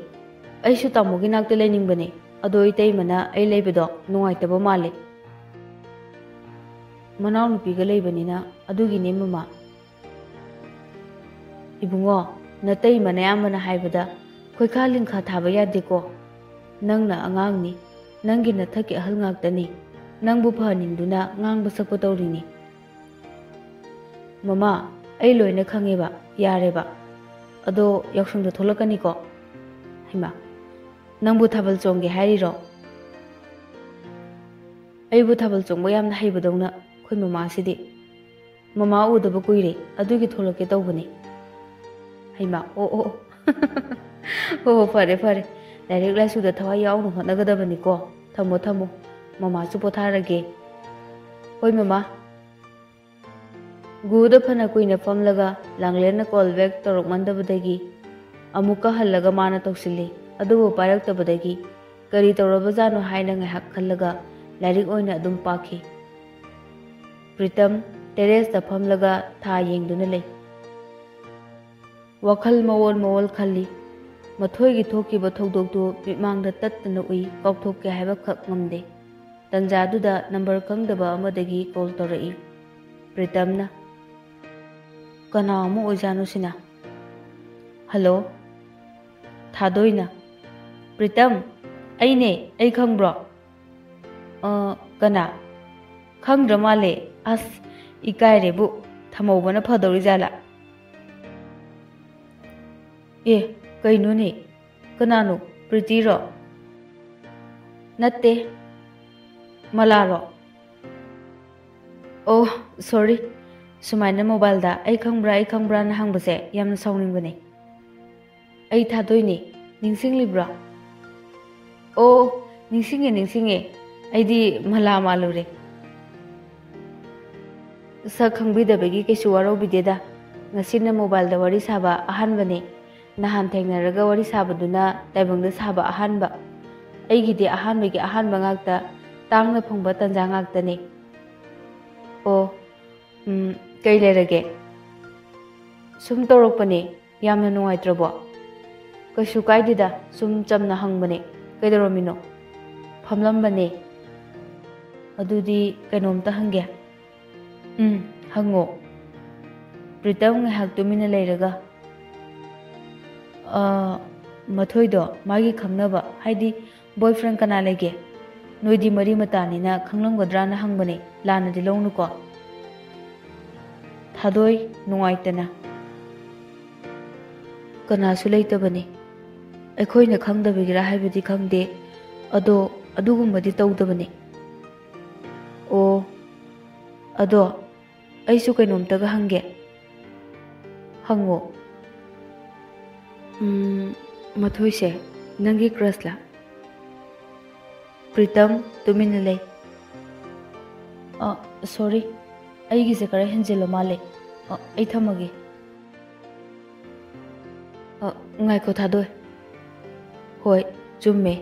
ꯑꯩꯁꯨ ꯇꯥꯃꯣꯒꯤ ꯅꯥꯛꯇ ꯂꯩꯅꯤꯡꯕꯅꯦ꯫ ꯑꯗꯣ ꯏꯇꯩꯃꯅ ꯑꯩ ꯂꯩꯕꯗꯣ ꯅꯨꯡꯉꯥꯏꯇꯕ ꯃꯥꯜꯂꯦ꯫ ꯃꯅꯥꯎꯅꯨꯄꯤꯒ ꯂꯩꯕꯅꯤꯅ ꯑꯗꯨꯒꯤꯅꯦ ꯃꯃꯥ꯫ ꯏꯕꯨꯡꯉꯣ, ꯅꯇꯩꯃꯅ ꯑꯌꯥꯝꯕꯅ ꯍꯥꯏꯕꯗ ꯈꯣꯏꯈꯥ ꯂꯤꯡꯈꯥ ꯊꯥꯕ ꯌꯥꯗꯦꯀꯣ꯫ ꯅꯪꯅ ꯑꯉꯥꯡꯅꯤ, ꯅꯪꯒꯤ ꯅꯊꯛꯀꯤ ꯑꯍꯜ ꯉꯥꯛꯇꯅꯤ꯫ ꯅꯪꯕꯨ ꯐꯍꯟꯅꯤꯡꯗꯨꯅ ꯉꯥꯡꯕ ꯁꯛꯄ ꯇꯧꯔꯤꯅꯤ꯫ ꯃꯃꯥ, ꯑꯩ ꯂꯣꯏꯅ ꯈꯪꯉꯦꯕ, ꯌꯥꯔꯦꯕ꯫ ꯑꯗꯣ ꯌꯥꯎꯁꯪꯗ ꯊꯣꯛꯂꯛꯀꯅꯤꯀꯣ? ꯍꯩꯃꯥ, ꯅꯪꯕꯨ ꯊꯥꯕꯜ ꯆꯣꯡꯒꯦ ꯍꯥꯏꯔꯤꯔꯣ? ꯑꯩꯕꯨ ꯊꯥꯕꯜ ꯆꯣꯡꯕ ꯌꯥꯝꯅ ꯍꯩꯕꯗꯧꯅ ꯑꯩꯈꯣꯏ ꯃꯃꯥꯁꯤꯗꯤ꯫ ꯃꯃꯥ ꯎꯗꯕ ꯀꯨꯏꯔꯦ, ꯑꯗꯨꯒꯤ ꯊꯣꯛꯂꯛꯀꯦ ꯇꯧꯕꯅꯤ꯫ ꯍꯩꯃꯥ, ꯑꯣ, ꯑꯣ, ꯑꯣ꯫ ꯍꯣ, ꯍꯣ, ꯐꯔꯦ, ꯐꯔꯦ꯫ ꯂꯥꯏꯔꯤꯛ ꯂꯥꯏꯁꯨꯗ ꯊꯋꯥꯏ ꯌꯥꯎꯅ ꯍꯣꯠꯅꯒꯗꯕꯅꯤꯀꯣ꯫ ꯊꯝꯃꯣ, ꯊꯝꯃꯣ꯫ ꯃꯃꯥꯁꯨ ꯄꯣꯊꯥꯔꯒꯦ꯫ ꯍꯣꯏ, ꯃꯃꯥ꯫ ꯒꯨꯗ ꯐꯅ ꯀꯨꯏꯅ ꯐꯝꯂꯒ ꯂꯥꯡꯂꯦꯟꯅ ꯀꯣꯜ ꯕꯦꯛ ꯇꯧꯔꯛꯃꯟꯗꯕꯗꯒꯤ ꯑꯃꯨꯛꯀ ꯍꯜꯂꯒ ꯃꯥꯅ ꯇꯧꯁꯤꯜꯂꯤ꯫ ꯑꯗꯨꯕꯨ ꯄꯥꯏꯔꯛꯇꯕꯗꯒꯤ ꯀꯔꯤ ꯇꯧꯔꯕꯖꯥꯠꯅꯣ ꯍꯥꯏꯅ ꯉꯥꯏꯍꯥꯛ ꯈꯜꯂꯒ ꯂꯥꯏꯔꯤꯛ ꯑꯣꯏꯅ ꯑꯗꯨꯝ ꯄꯥꯈꯤ꯫ ꯄ꯭ꯔꯤꯇꯝ ꯇꯦꯔꯦꯁꯇ ꯐꯝꯂꯒ ꯊꯥ ꯌꯦꯡꯗꯨꯅ ꯂꯩ꯫ ꯋꯥꯈꯜ ꯃꯑꯣꯜ ꯃꯑꯣꯜ ꯈꯜꯂꯤ꯫ ꯃꯊꯣꯏꯒꯤ ꯊꯣꯛꯈꯤꯕ ꯊꯧꯗꯣꯛꯇꯨ ꯃꯤꯠꯃꯥꯡꯗ ꯇꯠꯇꯅ ꯎꯏ, ꯀꯥꯎꯊꯣꯛꯀꯦ ꯍꯥꯏꯕꯈꯛ ꯉꯝꯗꯦ꯫ ꯇꯟꯖꯥꯗꯨꯗ ꯅꯝꯕꯔ ꯈꯪꯗꯕ ꯑꯃꯗꯒꯤ ꯀꯣꯜ ꯇꯧꯔꯛꯏ꯫ ꯄ꯭ꯔꯤꯇꯝꯅ꯫ ꯀꯅꯥ ꯑꯃꯨꯛ ꯑꯣꯏꯖꯥꯠꯅꯣ ꯁꯤꯅ? ꯍꯜꯂꯣ? ꯊꯥꯗꯣꯏꯅ꯫ ꯄ꯭ꯔꯤꯇꯝ, ꯑꯩꯅꯦ, ꯑꯩ ꯈꯪꯕ꯭ꯔꯣ? "ꯑ, ꯀꯅꯥ? ꯈꯪꯗ꯭ꯔ ꯃꯥꯜꯂꯦ꯫ ꯑꯁ, ꯏꯀꯥꯏꯔꯦꯕꯨ꯫ ꯊꯝꯍꯧꯕꯅ ꯐꯗꯧꯔꯤꯖꯥꯠꯂꯥ?" "ꯑꯦ, ꯀꯩꯅꯣꯅꯦ? ꯀꯅꯥꯅꯣ? ꯄ꯭ꯔꯤꯇꯤꯔꯣ?" "ꯅꯠꯇꯦ꯫ ꯃꯂꯥꯔꯣ?" ꯑꯣ, ꯁꯣꯔꯤ꯫ ꯁꯨꯃꯥꯏꯅ ꯃꯣꯕꯥꯏꯜꯗ "ꯑꯩ ꯈꯪꯕ꯭ꯔꯥ, ꯑꯩ ꯈꯪꯕ꯭ꯔꯥꯅ" ꯍꯪꯕꯁꯦ ꯌꯥꯝꯅ ꯁꯥꯎꯅꯤꯡꯕꯅꯦ꯫ ꯑꯩ ꯊꯥꯗꯣꯏꯅꯦ꯫ ꯅꯤꯡꯁꯤꯡꯂꯤꯕ꯭ꯔꯣ? ꯑꯣ, ꯅꯤꯡꯁꯤꯡꯉꯦ, ꯅꯤꯡꯁꯤꯡꯉꯦ꯫ ꯑꯩꯗꯤ ꯃꯂꯥ ꯃꯥꯜꯂꯨꯔꯦ꯫ ꯁꯛ ꯈꯪꯕꯤꯗꯕꯒꯤ ꯀꯩꯁꯨ ꯋꯥꯔꯧꯕꯤꯗꯦꯗ꯫ ꯉꯁꯤꯅ ꯃꯣꯕꯥꯏꯜꯗ ꯋꯥꯔꯤ ꯁꯥꯕ ꯑꯍꯥꯟꯕꯅꯦ꯫ ꯅꯍꯥꯟ ꯊꯦꯡꯅꯔꯒ ꯋꯥꯔꯤ ꯁꯥꯕꯗꯨꯅ ꯇꯥꯏꯕꯪꯗ ꯁꯥꯕ ꯑꯍꯥꯟꯕ꯫ ꯑꯩꯒꯤꯗꯤ ꯑꯍꯥꯟꯕꯒꯤ ꯑꯍꯥꯟꯕ ꯉꯥꯛꯇ, ꯇꯥꯡꯅ ꯐꯪꯕ ꯇꯥꯟꯖꯥ ꯉꯥꯛꯇꯅꯦ꯫ ꯑꯣ, ꯎꯝ, ꯀꯩ ꯂꯩꯔꯒꯦ? ꯁꯨꯝ ꯇꯧꯔꯛꯄꯅꯦ꯫ ꯌꯥꯝꯅ ꯅꯨꯡꯉꯥꯏꯇ꯭ꯔꯕꯣ? ꯀꯩꯁꯨ ꯀꯥꯏꯗꯦꯗ, ꯁꯨꯝ ꯆꯝꯅ ꯍꯪꯕꯅꯦ꯫ ꯀꯩꯗꯧꯔꯝꯃꯤꯅꯣ? ꯐꯝꯂꯝꯕꯅꯦ꯫ ꯑꯗꯨꯗꯤ ꯀꯩꯅꯣꯝꯇ ꯍꯪꯒꯦ꯫ ꯎꯝ, ꯍꯪꯉꯣ꯫ ꯄ꯭ꯔꯤꯇꯝ ꯉꯥꯏꯍꯥꯛ ꯇꯨꯃꯤꯟꯅ ꯂꯩꯔꯒ, "ꯑ, ꯃꯊꯣꯏꯗꯣ ꯃꯥꯒꯤ ꯈꯪꯅꯕ, ꯍꯥꯏꯗꯤ boyfriend ꯀꯅꯥ ꯂꯩꯒꯦ? ꯅꯣꯏꯗꯤ ꯃꯔꯤ ꯃꯇꯥꯅꯤꯅ ꯈꯪꯂꯝꯒꯗ꯭ꯔꯥꯅ ꯍꯪꯕꯅꯦ, ꯂꯥꯟꯅꯗꯤ ꯂꯧꯅꯨꯀꯣ꯫" ꯊꯥꯗꯣꯏ, ꯅꯨꯡꯉꯥꯏꯇꯅ, "ꯀꯅꯥꯁꯨ ꯂꯩꯇꯕꯅꯤ꯫ ꯑꯩꯈꯣꯏꯅ ꯈꯪꯗꯕꯒꯤꯔꯥ ꯍꯥꯏꯕꯗꯤ ꯈꯪꯗꯦ꯫ ꯑꯗꯣ, ꯑꯗꯨꯒꯨꯝꯕꯗꯤ ꯇꯧꯗꯕꯅꯤ꯫" ꯑꯣ, ꯑꯗꯣ ꯑꯩꯁꯨ ꯀꯩꯅꯣꯝꯇꯒ ꯍꯪꯒꯦ꯫ ꯍꯪꯉꯣ꯫ ꯎꯝ, ꯃꯊꯣꯏꯁꯦ ꯅꯪꯒꯤ crushꯂꯥ? ꯄ꯭ꯔꯤꯇꯝ, ꯇꯨꯃꯤꯟꯅ ꯂꯩ꯫ ꯑ, sorry, ꯑꯩꯒꯤꯁꯦ ꯈꯔ ꯍꯦꯟꯖꯤꯜꯂ ꯃꯥꯜꯂꯦ꯫ ꯑ, ꯑꯩ ꯊꯝꯃꯒꯦ꯫ ꯑ, ꯉꯥꯏꯈꯣ ꯊꯥꯗꯣꯏ꯫ ꯍꯣꯏ, ꯆꯨꯝꯃꯦ꯫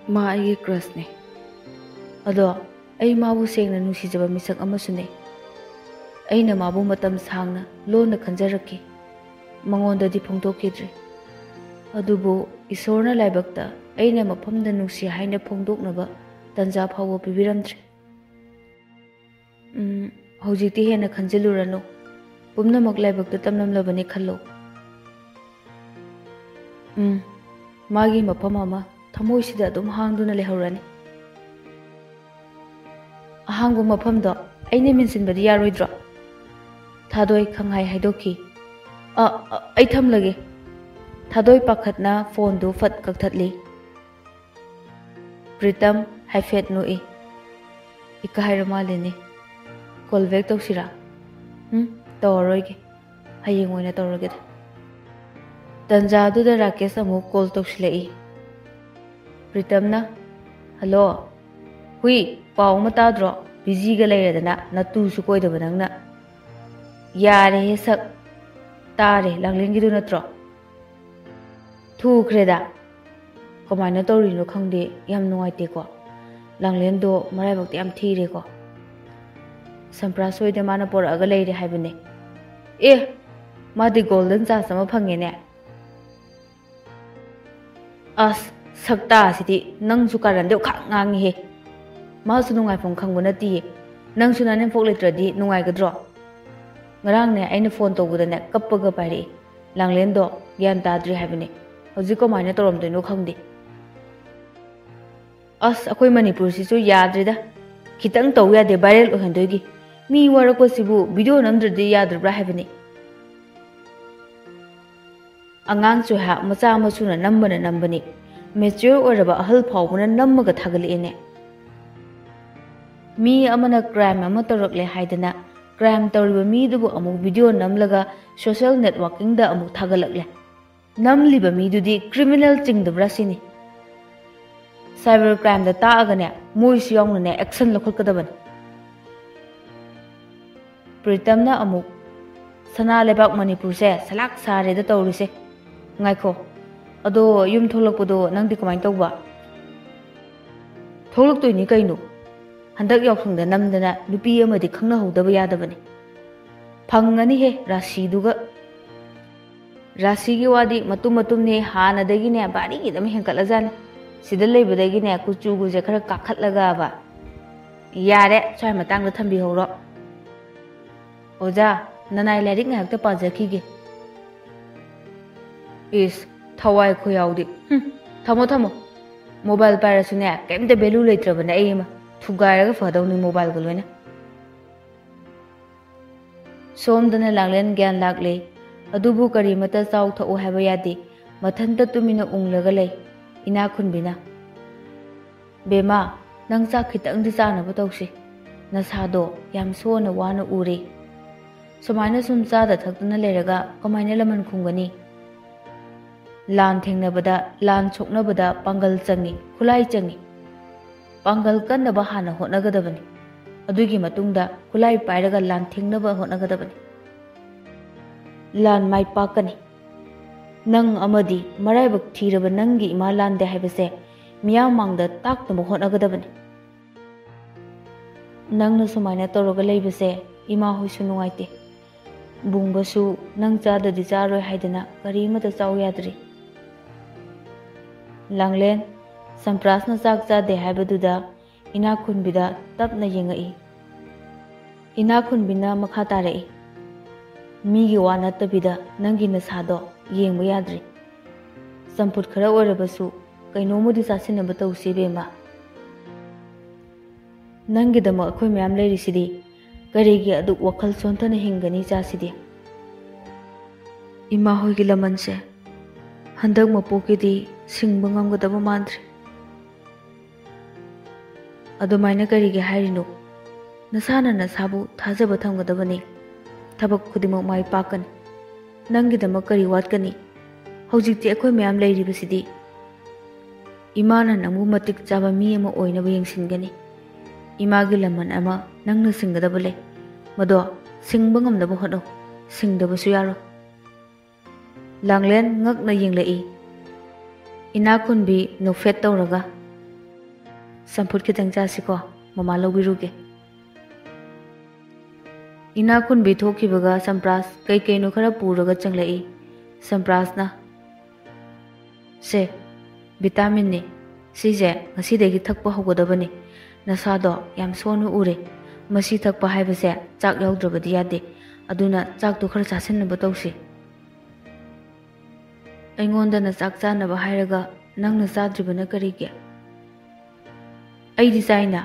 ꯃꯥ ꯑꯩꯒꯤ crushꯅꯦ꯫ ꯑꯗꯣ ꯑꯩ ꯃꯥꯕꯨ ꯁꯦꯡꯅ ꯅꯨꯡꯁꯤꯖꯕ ꯃꯤꯁꯛ ꯑꯃꯁꯨꯅꯦ꯫ ꯑꯩꯅ ꯃꯥꯕꯨ ꯃꯇꯝ ꯁꯥꯡꯅ ꯂꯣꯟꯅ ꯈꯟꯖꯔꯛꯈꯤ꯫ ꯃꯉꯣꯟꯗꯗꯤ ꯐꯣꯡꯗꯣꯛꯈꯤꯗ꯭ꯔꯤ꯫ ꯑꯗꯨꯕꯨ ꯏꯁꯣꯔꯅ ꯂꯥꯏꯕꯛꯇ ꯑꯩꯅ ꯃꯐꯝꯗ ꯅꯨꯡꯁꯤ ꯍꯥꯏꯅ ꯐꯣꯡꯗꯣꯛꯅꯕ ꯇꯟꯖꯥ ꯐꯥꯎꯕ ꯄꯤꯕꯤꯔꯝꯗ꯭ꯔꯦ꯫ ꯎꯝ, ꯍꯧꯖꯤꯛꯇꯤ ꯍꯦꯟꯅ ꯈꯟꯖꯤꯜꯂꯨꯔꯅꯨ꯫ ꯄꯨꯝꯅꯃꯛ ꯂꯥꯏꯕꯛꯇ ꯇꯝꯂꯝꯂꯕꯅꯤ ꯈꯜꯂꯨ꯫ ꯎꯝ, ꯃꯥꯒꯤ ꯃꯐꯝ ꯑꯃ ꯊꯃꯣꯏꯁꯤꯗ ꯑꯗꯨꯝ ꯍꯥꯡꯗꯨꯅ ꯂꯩꯍꯧꯔꯅꯤ꯫ ꯑꯍꯥꯡꯕ ꯃꯐꯝꯗꯣ ꯑꯩꯅ ꯃꯦꯟꯁꯤꯟꯕꯗꯤ ꯌꯥꯔꯣꯏꯗ꯭ꯔꯣ? ꯊꯥꯗꯣꯏ ꯈꯪꯍꯥꯏ ꯍꯥꯏꯗꯣꯛꯈꯤ꯫ "ꯑ, ꯑ, ꯑꯩ ꯊꯝꯂꯒꯦ꯫" ꯊꯥꯗꯣꯏ ꯄꯥꯈꯠꯅ ꯐꯣꯟꯗꯨ ꯐꯠ ꯀꯛꯊꯠꯂꯤ꯫ ꯄ꯭ꯔꯤꯇꯝ ꯍꯥꯏꯐꯦꯠ ꯅꯣꯛꯏ꯫ "ꯏꯀꯥꯏꯔ ꯃꯥꯜꯂꯤꯅꯦ꯫" ꯀꯣꯜ ꯕꯦꯛ ꯇꯧꯁꯤꯔꯥ? ꯎꯝ, ꯇꯧꯔꯔꯣꯏꯒꯦ꯫ ꯍꯌꯦꯡ ꯑꯣꯏꯅ ꯇꯧꯔꯒꯦꯗ꯫ ꯇꯟꯖꯥꯗꯨꯗ ꯔꯥꯀꯦꯁ ꯑꯃꯨꯛ ꯀꯣꯜ ꯇꯧꯁꯤꯜꯂꯛꯏ꯫ ꯄ꯭ꯔꯤꯇꯝꯅ, "ꯍꯜꯂꯣ꯫ ꯍꯨꯏ, ꯄꯥꯎ ꯑꯃ ꯇꯥꯗ꯭ꯔꯣ? ꯕꯤꯖꯤꯒ ꯂꯩꯔꯗꯅ ꯅꯇꯨꯁꯨ ꯀꯣꯏꯗꯕ ꯅꯪꯅ꯫ ꯌꯥꯔꯦꯍꯦ ꯁꯛ꯫ ꯇꯥꯔꯦ, ꯂꯥꯡꯂꯦꯟꯒꯤꯗꯨ ꯅꯠꯇ꯭ꯔꯣ? ꯊꯨꯈ꯭ꯔꯦꯗ꯫ ꯀꯃꯥꯏꯅ ꯇꯧꯔꯤꯅꯣ ꯈꯪꯗꯦ, ꯌꯥꯝ ꯅꯨꯡꯉꯥꯏꯇꯦꯀꯣ꯫ ꯂꯥꯡꯂꯦꯟꯗꯣ ꯃꯔꯥꯏꯕꯛꯇꯤ ꯌꯥꯝ ꯊꯤꯔꯦꯀꯣ꯫ ꯁꯝꯄ꯭ꯔꯥꯁ ꯍꯣꯏꯗ ꯃꯥꯅ ꯄꯣꯔꯛꯑꯒ ꯂꯩꯔꯦ ꯍꯥꯏꯕꯅꯦ꯫ ꯑꯦ, ꯃꯥꯗꯤ ꯒꯣꯜꯗꯟ ꯆꯥꯟꯁ ꯑꯃ ꯐꯪꯉꯦꯅꯦ꯫ ꯑꯁ, ꯁꯛꯇꯥꯁꯤꯗꯤ ꯅꯪꯁꯨ ꯀꯥꯔꯟꯗꯤ ꯑꯣꯈꯥꯛ ꯉꯥꯡꯉꯤꯍꯦ꯫ ꯃꯥꯁꯨ ꯅꯨꯡꯉꯥꯏꯐꯝ ꯈꯪꯕ ꯅꯠꯇꯤꯌꯦ꯫ ꯅꯪꯁꯨ ꯅꯅꯦꯝꯄꯣꯛ ꯂꯩꯇ꯭ꯔꯗꯤ ꯅꯨꯡꯉꯥꯏꯒꯗ꯭ꯔꯣ? ꯉꯔꯥꯡꯅꯦ ꯑꯩꯅ ꯐꯣꯟ ꯇꯧꯕꯗꯅꯦ ꯀꯞꯄꯒ ꯄꯥꯏꯔꯛꯏ꯫ ꯂꯥꯡꯂꯦꯟꯗꯣ ꯒ꯭ꯌꯥꯟ ꯇꯥꯗ꯭ꯔꯤ ꯍꯥꯏꯕꯅꯦ꯫ ꯍꯧꯖꯤꯛ ꯀꯃꯥꯏꯅ ꯇꯧꯔꯝꯗꯣꯏꯅꯣ ꯈꯪꯗꯦ꯫ ꯑꯁ, ꯑꯩꯈꯣꯏ ꯃꯅꯤꯄꯨꯔꯁꯤꯁꯨ ꯌꯥꯗ꯭ꯔꯦꯗ꯫ ꯈꯤꯇꯪ ꯇꯧ ꯌꯥꯗꯦ viral ꯑꯣꯏꯍꯟꯗꯣꯏꯒꯤ꯫ ꯃꯤ ꯋꯥꯔꯛꯄꯁꯤꯕꯨ video ꯅꯝꯗ꯭ꯔꯗꯤ ꯌꯥꯗ꯭ꯔꯕ꯭ꯔꯥ ꯍꯥꯏꯕꯅꯤ꯫ ꯑꯉꯥꯡ ꯆꯣꯏꯍꯥ ꯃꯆꯥ ꯃꯁꯨꯅ ꯅꯝꯕꯅ ꯅꯝꯕꯅꯤ꯫ Mature ꯑꯣꯏꯔꯕ ꯑꯍꯜ ꯐꯥꯎꯕꯅ ꯅꯝꯃꯒ ꯊꯥꯒꯠꯂꯛꯑꯦꯅꯦ꯫ ꯃꯤ ꯑꯃꯅ crime ꯑꯃ ꯇꯧꯔꯛꯂꯦ ꯍꯥꯏꯗꯅ crime ꯇꯧꯔꯤꯕ ꯃꯤꯗꯨꯕꯨ ꯑꯃꯨꯛ video ꯅꯝꯂꯒ social networkingꯗ ꯑꯃꯨꯛ ꯊꯥꯒꯠꯂꯛꯂꯦ꯫ ꯅꯝꯂꯤꯕ ꯃꯤꯗꯨꯗꯤ criminal ꯆꯤꯡꯗꯕ꯭ꯔꯥ ꯁꯤꯅꯤ꯫ Cyber crimeꯗ ꯇꯥꯛꯑꯒꯅꯦ, ꯃꯣꯏꯁꯨ ꯌꯥꯎꯅꯅꯦ action ꯂꯧꯈꯠꯀꯗꯕꯅꯤ꯫ ꯄ꯭ꯔꯤꯇꯝꯅ ꯑꯃꯨꯛ, "ꯁꯅꯥ ꯂꯩꯕꯥꯛ ꯃꯅꯤꯄꯨꯔꯁꯦ ꯁꯂꯥꯛ ꯁꯥꯔꯦꯗ ꯇꯧꯔꯤꯁꯦ꯫ ꯉꯥꯏꯈꯣ, ꯑꯗꯣ ꯌꯨꯝ ꯊꯣꯛꯂꯛꯄꯗꯣ ꯅꯪꯗꯤ ꯀꯃꯥꯏꯅ ꯇꯧꯕ?" "ꯊꯣꯛꯂꯛꯇꯣꯏꯅꯤ ꯀꯩꯅꯣ꯫ ꯍꯟꯗꯛ ꯌꯥꯎꯁꯪꯗ ꯅꯝꯗꯅ ꯅꯨꯄꯤ ꯑꯃꯗꯤ ꯈꯪꯅꯍꯧꯗꯕ ꯌꯥꯗꯕꯅꯤ꯫ ꯐꯪꯉꯅꯤꯍꯦ ꯔꯥꯁꯤꯗꯨꯒ꯫ ꯔꯥꯁꯤꯒꯤ ꯋꯥꯗꯤ ꯃꯇꯨꯝ ꯃꯇꯨꯝꯅꯦ, ꯍꯥꯟꯅꯗꯒꯤꯅꯦ ꯚꯥꯔꯤꯒꯤꯗ ꯑꯃ ꯍꯦꯟꯀꯠꯂꯖꯥꯠꯅꯤ꯫ ꯁꯤꯗ ꯂꯩꯕꯗꯒꯤꯅꯦ ꯀꯨꯆꯨꯒꯨꯁꯦ ꯈꯔ ꯀꯥꯈꯠꯂꯒꯕ꯫ ꯌꯥꯔꯦ, ꯁ꯭ꯋꯥꯏ ꯃꯇꯥꯡꯗ ꯊꯝꯕꯤꯍꯧꯔꯣ꯫ ꯑꯣꯖꯥ, ꯅꯅꯥꯏ ꯂꯥꯏꯔꯤꯛ ꯉꯥꯏꯍꯥꯛꯇ ꯄꯥꯖꯈꯤꯒꯦ꯫" ꯏꯁ, ꯊꯋꯥꯏ ꯈꯣꯏꯌꯥꯎꯗꯤ꯫ ꯍꯨꯝ, ꯊꯝꯃꯣ, ꯊꯝꯃꯣ꯫ Mobile ꯄꯥꯏꯔꯁꯨꯅꯦ, ꯀꯩꯝꯇ value ꯂꯩꯇ꯭ꯔꯕꯅꯦ ꯑꯩ ꯑꯃ꯫ ꯊꯨꯒꯥꯏꯔꯒ ꯐꯗꯧꯅꯤ mobileꯒ ꯂꯣꯏꯅ꯫ ꯁꯣꯝꯗꯅ ꯂꯥꯡꯂꯦꯟ ꯒ꯭ꯌꯥꯟ ꯂꯥꯛꯂꯦ꯫ ꯑꯗꯨꯕꯨ ꯀꯔꯤꯃꯠꯇ ꯆꯥꯎ ꯊꯛꯎ ꯍꯥꯏꯕ ꯌꯥꯗꯦ꯫ ꯃꯊꯟꯇ ꯇꯨꯃꯤꯟꯅ ꯎꯪꯂꯒ ꯂꯩ꯫ ꯏꯅꯥꯛ ꯈꯨꯟꯕꯤꯅ, "ꯕꯦꯝꯃ, ꯅꯪ ꯆꯥꯛ ꯈꯤꯇꯪꯗꯤ ꯆꯥꯅꯕ ꯇꯧꯁꯤ꯫ ꯅꯁꯥꯗꯣ ꯌꯥꯝ ꯁꯣꯟꯅ ꯋꯥꯅ ꯎꯔꯦ꯫ ꯁꯨꯃꯥꯏꯅ ꯁꯨꯝ ꯆꯥꯗ ꯊꯛꯇꯅ ꯂꯩꯔꯒ ꯀꯃꯥꯏꯅ ꯂꯃꯟ ꯈꯨꯝꯒꯅꯤ? ꯂꯥꯟ ꯊꯦꯡꯅꯕꯗ, ꯂꯥꯟ ꯁꯣꯛꯅꯕꯗ ꯄꯥꯡꯒꯜ ꯆꯪꯏ, ꯈꯨꯠꯂꯥꯏ ꯆꯪꯏ꯫ ꯄꯥꯡꯒꯜ ꯀꯟꯅꯕ ꯍꯥꯟꯅ ꯍꯣꯠꯅꯒꯗꯕꯅꯤ꯫ ꯑꯗꯨꯒꯤ ꯃꯇꯨꯡꯗ ꯈꯨꯠꯂꯥꯏ ꯄꯥꯏꯔꯒ ꯂꯥꯟ ꯊꯦꯡꯅꯕ ꯍꯣꯠꯅꯒꯗꯕꯅꯤ꯫ ꯂꯥꯟ ꯃꯥꯏ ꯄꯥꯛꯀꯅꯤ꯫ ꯅꯪ ꯑꯃꯗꯤ ꯃꯔꯥꯏꯕꯛ ꯊꯤꯔꯕ ꯅꯪꯒꯤ ꯏꯃꯥ ꯂꯥꯟꯗꯦ ꯍꯥꯏꯕꯁꯦ ꯃꯤꯌꯥꯝ ꯃꯥꯡꯗ ꯇꯥꯛꯅꯕ ꯍꯣꯠꯅꯒꯗꯕꯅꯤ꯫ ꯅꯪꯅ ꯁꯨꯃꯥꯏꯅ ꯇꯧꯔꯒ ꯂꯩꯕꯁꯦ ꯏꯃꯥ ꯍꯣꯏꯁꯨ ꯅꯨꯡꯉꯥꯏꯇꯦ꯫ ꯕꯨꯡꯕꯁꯨ ꯅꯪ ꯆꯥꯗꯗꯤ ꯆꯥꯔꯣꯏ ꯍꯥꯏꯗꯅ ꯀꯔꯤꯃꯠꯇ ꯆꯥꯎ ꯌꯥꯗ꯭ꯔꯤ꯫ ꯂꯥꯡꯂꯦꯟ, ꯁꯝꯄ꯭ꯔꯥꯁꯅ ꯆꯥꯛ ꯆꯥꯗꯦ ꯍꯥꯏꯕꯗꯨꯗ ꯏꯅꯥꯛꯈꯨꯟꯕꯤꯗ ꯇꯞꯅ ꯌꯦꯡꯉꯛꯏ꯫ ꯏꯅꯥꯛꯈꯨꯟꯕꯤꯅ ꯃꯈꯥ ꯇꯥꯔꯛꯏ, "ꯃꯤꯒꯤ ꯋꯥ ꯅꯠꯇꯕꯤꯗ ꯅꯪꯒꯤ ꯅꯁꯥꯗꯣ ꯌꯦꯡꯕ ꯌꯥꯗ꯭ꯔꯤ꯫ ꯆꯝꯐꯨꯠ ꯈꯔ ꯑꯣꯏꯔꯕꯁꯨ ꯀꯩꯅꯣꯝꯃꯗꯤ ꯆꯥꯁꯤꯟꯅꯕ ꯇꯧꯁꯤ ꯏꯕꯦꯝꯃ꯫ ꯅꯪꯒꯤꯗꯃꯛ ꯑꯩꯈꯣꯏ ꯃꯌꯥꯝ ꯂꯩꯔꯤꯁꯤꯗꯤ꯫ ꯀꯔꯤꯒꯤ ꯑꯗꯨꯛ ꯋꯥꯈꯜ ꯁꯣꯟꯊꯅ ꯍꯤꯡꯒꯅꯤ ꯆꯥꯁꯤꯗꯤ?" ꯏꯃꯥ ꯍꯣꯏꯒꯤ ꯂꯃꯟꯁꯦ ꯍꯟꯗꯛ ꯃꯄꯣꯛꯀꯤꯗꯤ ꯁꯤꯡꯕ ꯉꯝꯒꯗꯕ ꯃꯥꯟꯗ꯭ꯔꯦ꯫ ꯑꯗꯨꯃꯥꯏꯅ ꯀꯔꯤꯒꯤ ꯍꯥꯏꯔꯤꯅꯣ? ꯅꯁꯥꯅ ꯅꯁꯥꯕꯨ ꯊꯥꯖꯕ ꯊꯝꯒꯗꯕꯅꯤ꯫ ꯊꯕꯛ ꯈꯨꯗꯤꯡꯃꯛ ꯃꯥꯏ ꯄꯥꯛꯀꯅꯤ꯫ ꯅꯪꯒꯤꯗꯃꯛ ꯀꯔꯤ ꯋꯥꯠꯀꯅꯤ? ꯍꯧꯖꯤꯛꯇꯤ ꯑꯩꯈꯣꯏ ꯃꯌꯥꯝ ꯂꯩꯔꯤꯕꯁꯤꯗꯤ꯫ ꯏꯃꯥꯅ ꯅꯪꯕꯨ ꯃꯇꯤꯛ ꯆꯥꯕ ꯃꯤ ꯑꯃ ꯑꯣꯏꯅꯕ ꯌꯦꯡꯁꯤꯟꯒꯅꯤ꯫ ꯏꯃꯥꯒꯤ ꯂꯃꯟ ꯑꯃ ꯅꯪꯅ ꯁꯤꯡꯒꯗꯕ ꯂꯩ꯫ ꯃꯗꯣ ꯁꯤꯡꯕ ꯉꯝꯅꯕ ꯍꯣꯠꯅꯧ꯫ ꯁꯤꯡꯗꯕꯁꯨ ꯌꯥꯔꯣꯏ꯫ ꯂꯥꯡꯂꯦꯟ ꯉꯛꯅ ꯌꯦꯡꯂꯛꯏ꯫ ꯏꯅꯥꯛꯈꯨꯟꯕꯤ ꯅꯣꯛꯐꯦꯠ ꯇꯧꯔꯒ, "ꯆꯝꯐꯨꯠ ꯈꯤꯇꯪ ꯆꯥꯁꯤꯀꯣ, ꯃꯃꯥ ꯂꯧꯕꯤꯔꯨꯒꯦ꯫" ꯏꯅꯥꯛꯈꯨꯟꯕꯤ ꯊꯣꯛꯈꯤꯕꯒ ꯁꯝꯄ꯭ꯔꯥꯁ ꯀꯩ ꯀꯩꯅꯣ ꯈꯔ ꯄꯨꯔꯒ ꯆꯪꯂꯛꯏ꯫ ꯁꯝꯄ꯭ꯔꯥꯁꯅ, "ꯁꯦ, ꯚꯤꯇꯥꯃꯤꯟꯅꯤ꯫ ꯁꯤꯁꯦ ꯉꯁꯤꯗꯒꯤ ꯊꯛꯄ ꯍꯧꯒꯗꯕꯅꯤ꯫ ꯅꯁꯥꯗꯣ ꯌꯥꯝ ꯁꯣꯟꯅ ꯎꯔꯦ꯫ ꯃꯁꯤ ꯊꯛꯄ ꯍꯥꯏꯕꯁꯦ ꯆꯥꯛ ꯌꯥꯎꯗ꯭ꯔꯕꯗꯤ ꯌꯥꯗꯦ꯫ ꯑꯗꯨꯅ ꯆꯥꯛꯇꯣ ꯈꯔ ꯆꯥꯁꯤꯟꯅꯕ ꯇꯧꯁꯤ꯫" "ꯑꯩꯉꯣꯟꯗꯅ ꯆꯥꯛ ꯆꯥꯅꯕ ꯍꯥꯏꯔꯒ ꯅꯪꯅ ꯆꯥꯗ꯭ꯔꯤꯕꯅ ꯀꯔꯤꯒꯤ?" "ꯑꯩꯗꯤ ꯆꯥꯏꯅ꯫"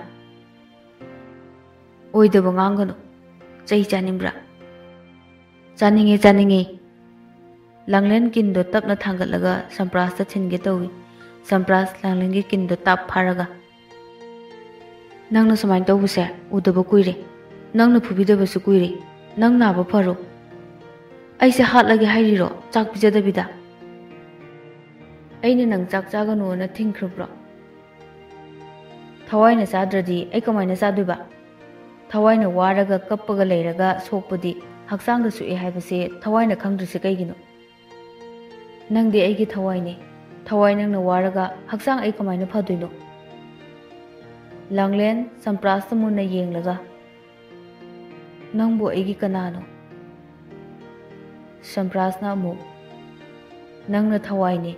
"ꯑꯣꯏꯗꯕ ꯉꯥꯡꯒꯅꯨ꯫ ꯆꯩ ꯆꯥꯅꯤꯡꯕ꯭ꯔꯥ?" "ꯆꯥꯅꯤꯡꯉꯦ, ꯆꯥꯅꯤꯡꯉꯦ꯫" ꯂꯥꯡꯂꯦꯟ ꯀꯤꯟꯗꯣ ꯇꯞꯅ ꯊꯥꯡꯒꯠꯂꯒ ꯁꯝꯄ꯭ꯔꯥꯁꯇ ꯊꯤꯟꯒꯦ ꯇꯧꯏ꯫ ꯁꯝꯄ꯭ꯔꯥꯁ ꯂꯥꯡꯂꯦꯟꯒꯤ ꯀꯤꯟꯗꯣ ꯇꯥꯞ ꯐꯥꯔꯒ, ꯅꯪꯅ ꯁꯨꯃꯥꯏꯅ ꯇꯧꯕꯁꯦ ꯎꯗꯕ ꯀꯨꯏꯔꯦ꯫ ꯅꯪꯅ ꯐꯨꯕꯤꯗꯕꯁꯨ ꯀꯨꯏꯔꯦ꯫ ꯅꯪ ꯅꯥꯕ ꯐꯔꯣ꯫ ꯑꯩꯁꯦ ꯍꯥꯠꯂꯒꯦ ꯍꯥꯏꯔꯤꯔꯣ, ꯆꯥꯛ ꯄꯤꯖꯗꯕꯤꯗ? ꯑꯩꯅ ꯅꯪ ꯆꯥꯛ ꯆꯥꯒꯅꯨꯅ ꯊꯤꯡꯈ꯭ꯔꯕ꯭ꯔꯣ? ꯊꯋꯥꯏꯅ ꯆꯥꯗ꯭ꯔꯗꯤ ꯑꯩ ꯀꯃꯥꯏꯅ ꯆꯥꯗꯣꯏꯕ? ꯊꯋꯥꯏꯅ ꯋꯥꯔꯒ ꯀꯞꯄꯒ ꯂꯩꯔꯒ ꯁꯣꯛꯄꯗꯤ ꯍꯛꯆꯥꯡꯗ ꯁꯣꯛꯑꯦ ꯍꯥꯏꯕꯁꯦ ꯊꯋꯥꯏꯅ ꯈꯪꯗ꯭ꯔꯤꯁꯦ ꯀꯩꯒꯤꯅꯣ? ꯅꯪꯗꯤ ꯑꯩꯒꯤ ꯊꯋꯥꯏꯅꯦ꯫ ꯊꯋꯥꯏ ꯅꯪꯅ ꯋꯥꯔꯒ ꯍꯛꯆꯥꯡ ꯑꯩ ꯀꯃꯥꯏꯅ ꯐꯗꯣꯏꯅꯣ? ꯂꯥꯡꯂꯦꯟ ꯁꯝꯄ꯭ꯔꯥꯁꯇ ꯃꯨꯟꯅ ꯌꯦꯡꯂꯒ, "ꯅꯪꯕꯨ ꯑꯩꯒꯤ ꯀꯅꯥꯅꯣ?" ꯁꯝꯄ꯭ꯔꯥꯁꯅ ꯑꯃꯨꯛ, "ꯅꯪꯅ ꯊꯋꯥꯏꯅꯦ,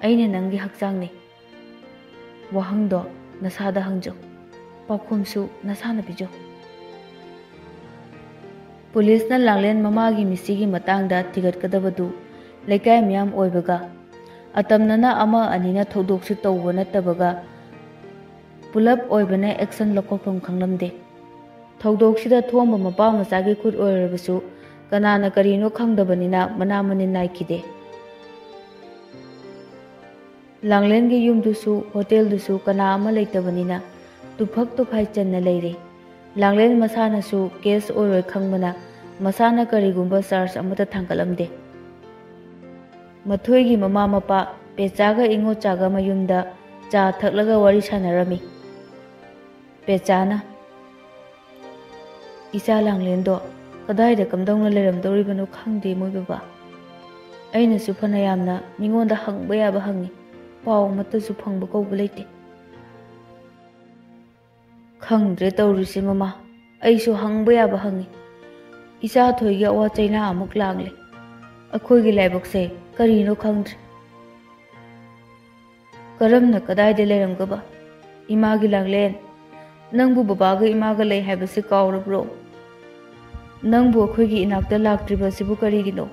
ꯑꯩꯅ ꯅꯪꯒꯤ ꯍꯛꯆꯥꯡꯅꯦ꯫ ꯋꯥꯍꯪꯗꯣ ꯅꯁꯥꯗ ꯍꯪꯖꯧ, ꯄꯥꯎꯈꯨꯝꯁꯨ ꯅꯁꯥꯅ ꯄꯤꯖꯧ꯫" ꯄꯨꯂꯤꯁꯅ ꯂꯥꯡꯂꯦꯟ ꯃꯃꯥꯒꯤ ꯃꯤꯁꯤꯒꯤ ꯃꯇꯥꯡꯗ ꯊꯤꯒꯠꯀꯗꯕꯗꯨ ꯂꯩꯀꯥꯏ ꯃꯤꯌꯥꯝ ꯑꯣꯏꯕꯒ, ꯑꯇꯝꯅꯅ ꯑꯃ ꯑꯅꯤꯅ ꯊꯧꯗꯣꯛꯁꯨ ꯇꯧꯕ ꯅꯠꯇꯕꯒ, ꯄꯨꯂꯞ ꯑꯣꯏꯕꯅ ꯑꯦꯛꯁꯟ ꯂꯧꯈꯠꯐꯝ ꯈꯪꯂꯝꯗꯦ꯫ ꯊꯧꯗꯣꯛꯁꯤꯗ ꯊꯣꯝꯕ ꯃꯄꯥ ꯃꯆꯥꯒꯤ ꯈꯨꯠ ꯑꯣꯏꯔꯕꯁꯨ ꯀꯅꯥꯅ ꯀꯔꯤꯅꯣ ꯈꯪꯗꯕꯅꯤꯅ ꯃꯅꯥ ꯃꯅꯤꯟ ꯅꯥꯏꯈꯤꯗꯦ꯫ ꯂꯥꯡꯂꯦꯟꯒꯤ ꯌꯨꯝꯗꯨꯁꯨ ꯍꯣꯇꯦꯜꯗꯨꯁꯨ ꯀꯅꯥ ꯑꯃ ꯂꯩꯇꯕꯅꯤꯅ ꯇꯨꯐꯛ ꯇꯨꯐꯥꯏ ꯆꯟꯅ ꯂꯩꯔꯦ꯫ ꯂꯥꯡꯂꯦꯟ ꯃꯁꯥꯅꯁꯨ ꯀꯦꯁ ꯑꯣꯏꯔꯣꯏ ꯈꯪꯕꯅ ꯃꯁꯥꯅ ꯀꯔꯤꯒꯨꯝꯕ ꯆꯥꯔꯖ ꯑꯃꯠꯇ ꯊꯥꯡꯒꯠꯂꯝꯗꯦ꯫ ꯃꯊꯣꯏꯒꯤ ꯃꯃꯥ ꯃꯄꯥ ꯄꯦꯆꯥꯒ ꯏꯉꯣꯆꯥꯒ ꯃꯌꯨꯝꯗ ꯆꯥ ꯊꯛꯂꯒ ꯋꯥꯔꯤ ꯁꯥꯟꯅꯔꯝꯃꯤ꯫ ꯄꯦꯆꯥꯅ, "ꯏꯆꯥ ꯂꯥꯡꯂꯦꯟꯗꯣ ꯀꯗꯥꯏꯗ ꯀꯝꯗꯧꯅ ꯂꯩꯔꯝꯗꯧꯔꯤꯕꯅꯣ ꯈꯪꯗꯦ ꯃꯣꯏ ꯕꯕꯥ꯫ ꯑꯩꯅꯁꯨ ꯐꯅ ꯌꯥꯝꯅ ꯃꯤꯉꯣꯟꯗ ꯍꯪꯕ ꯌꯥꯕ ꯍꯪꯉꯤ, ꯄꯥꯎ ꯑꯃꯠꯇꯁꯨ ꯐꯪꯕ ꯀꯧꯕ ꯂꯩꯇꯦ꯫" "ꯈꯪꯗ꯭ꯔꯦ ꯇꯧꯔꯤꯁꯦ ꯃꯃꯥ, ꯑꯩꯁꯨ ꯍꯪꯕ ꯌꯥꯕ ꯍꯪꯉꯤ꯫ ꯏꯆꯥ ꯊꯣꯏꯒꯤ ꯑꯋꯥ ꯆꯩꯅꯥ ꯑꯃꯨꯛ ꯂꯥꯡꯂꯦ꯫ ꯑꯩꯈꯣꯏꯒꯤ ꯂꯥꯏꯕꯛꯁꯦ ꯀꯔꯤꯅꯣ ꯈꯪꯗ꯭ꯔꯦ꯫ ꯀꯔꯝꯅ ꯀꯗꯥꯏꯗ ꯂꯩꯔꯝꯒꯕ? ꯏꯃꯥꯒꯤ ꯂꯥꯡꯂꯦꯟ, ꯅꯪꯕꯨ ꯕꯕꯥꯒ ꯏꯃꯥꯒ ꯂꯩ ꯍꯥꯏꯕꯁꯦ ꯀꯥꯎꯔꯕ꯭ꯔꯣ? ꯅꯪꯕꯨ ꯑꯩꯈꯣꯏꯒꯤ ꯏꯅꯥꯛꯇ ꯂꯥꯛꯇ꯭ꯔꯤꯕꯁꯤꯕꯨ ꯀꯔꯤꯒꯤꯅꯣ?"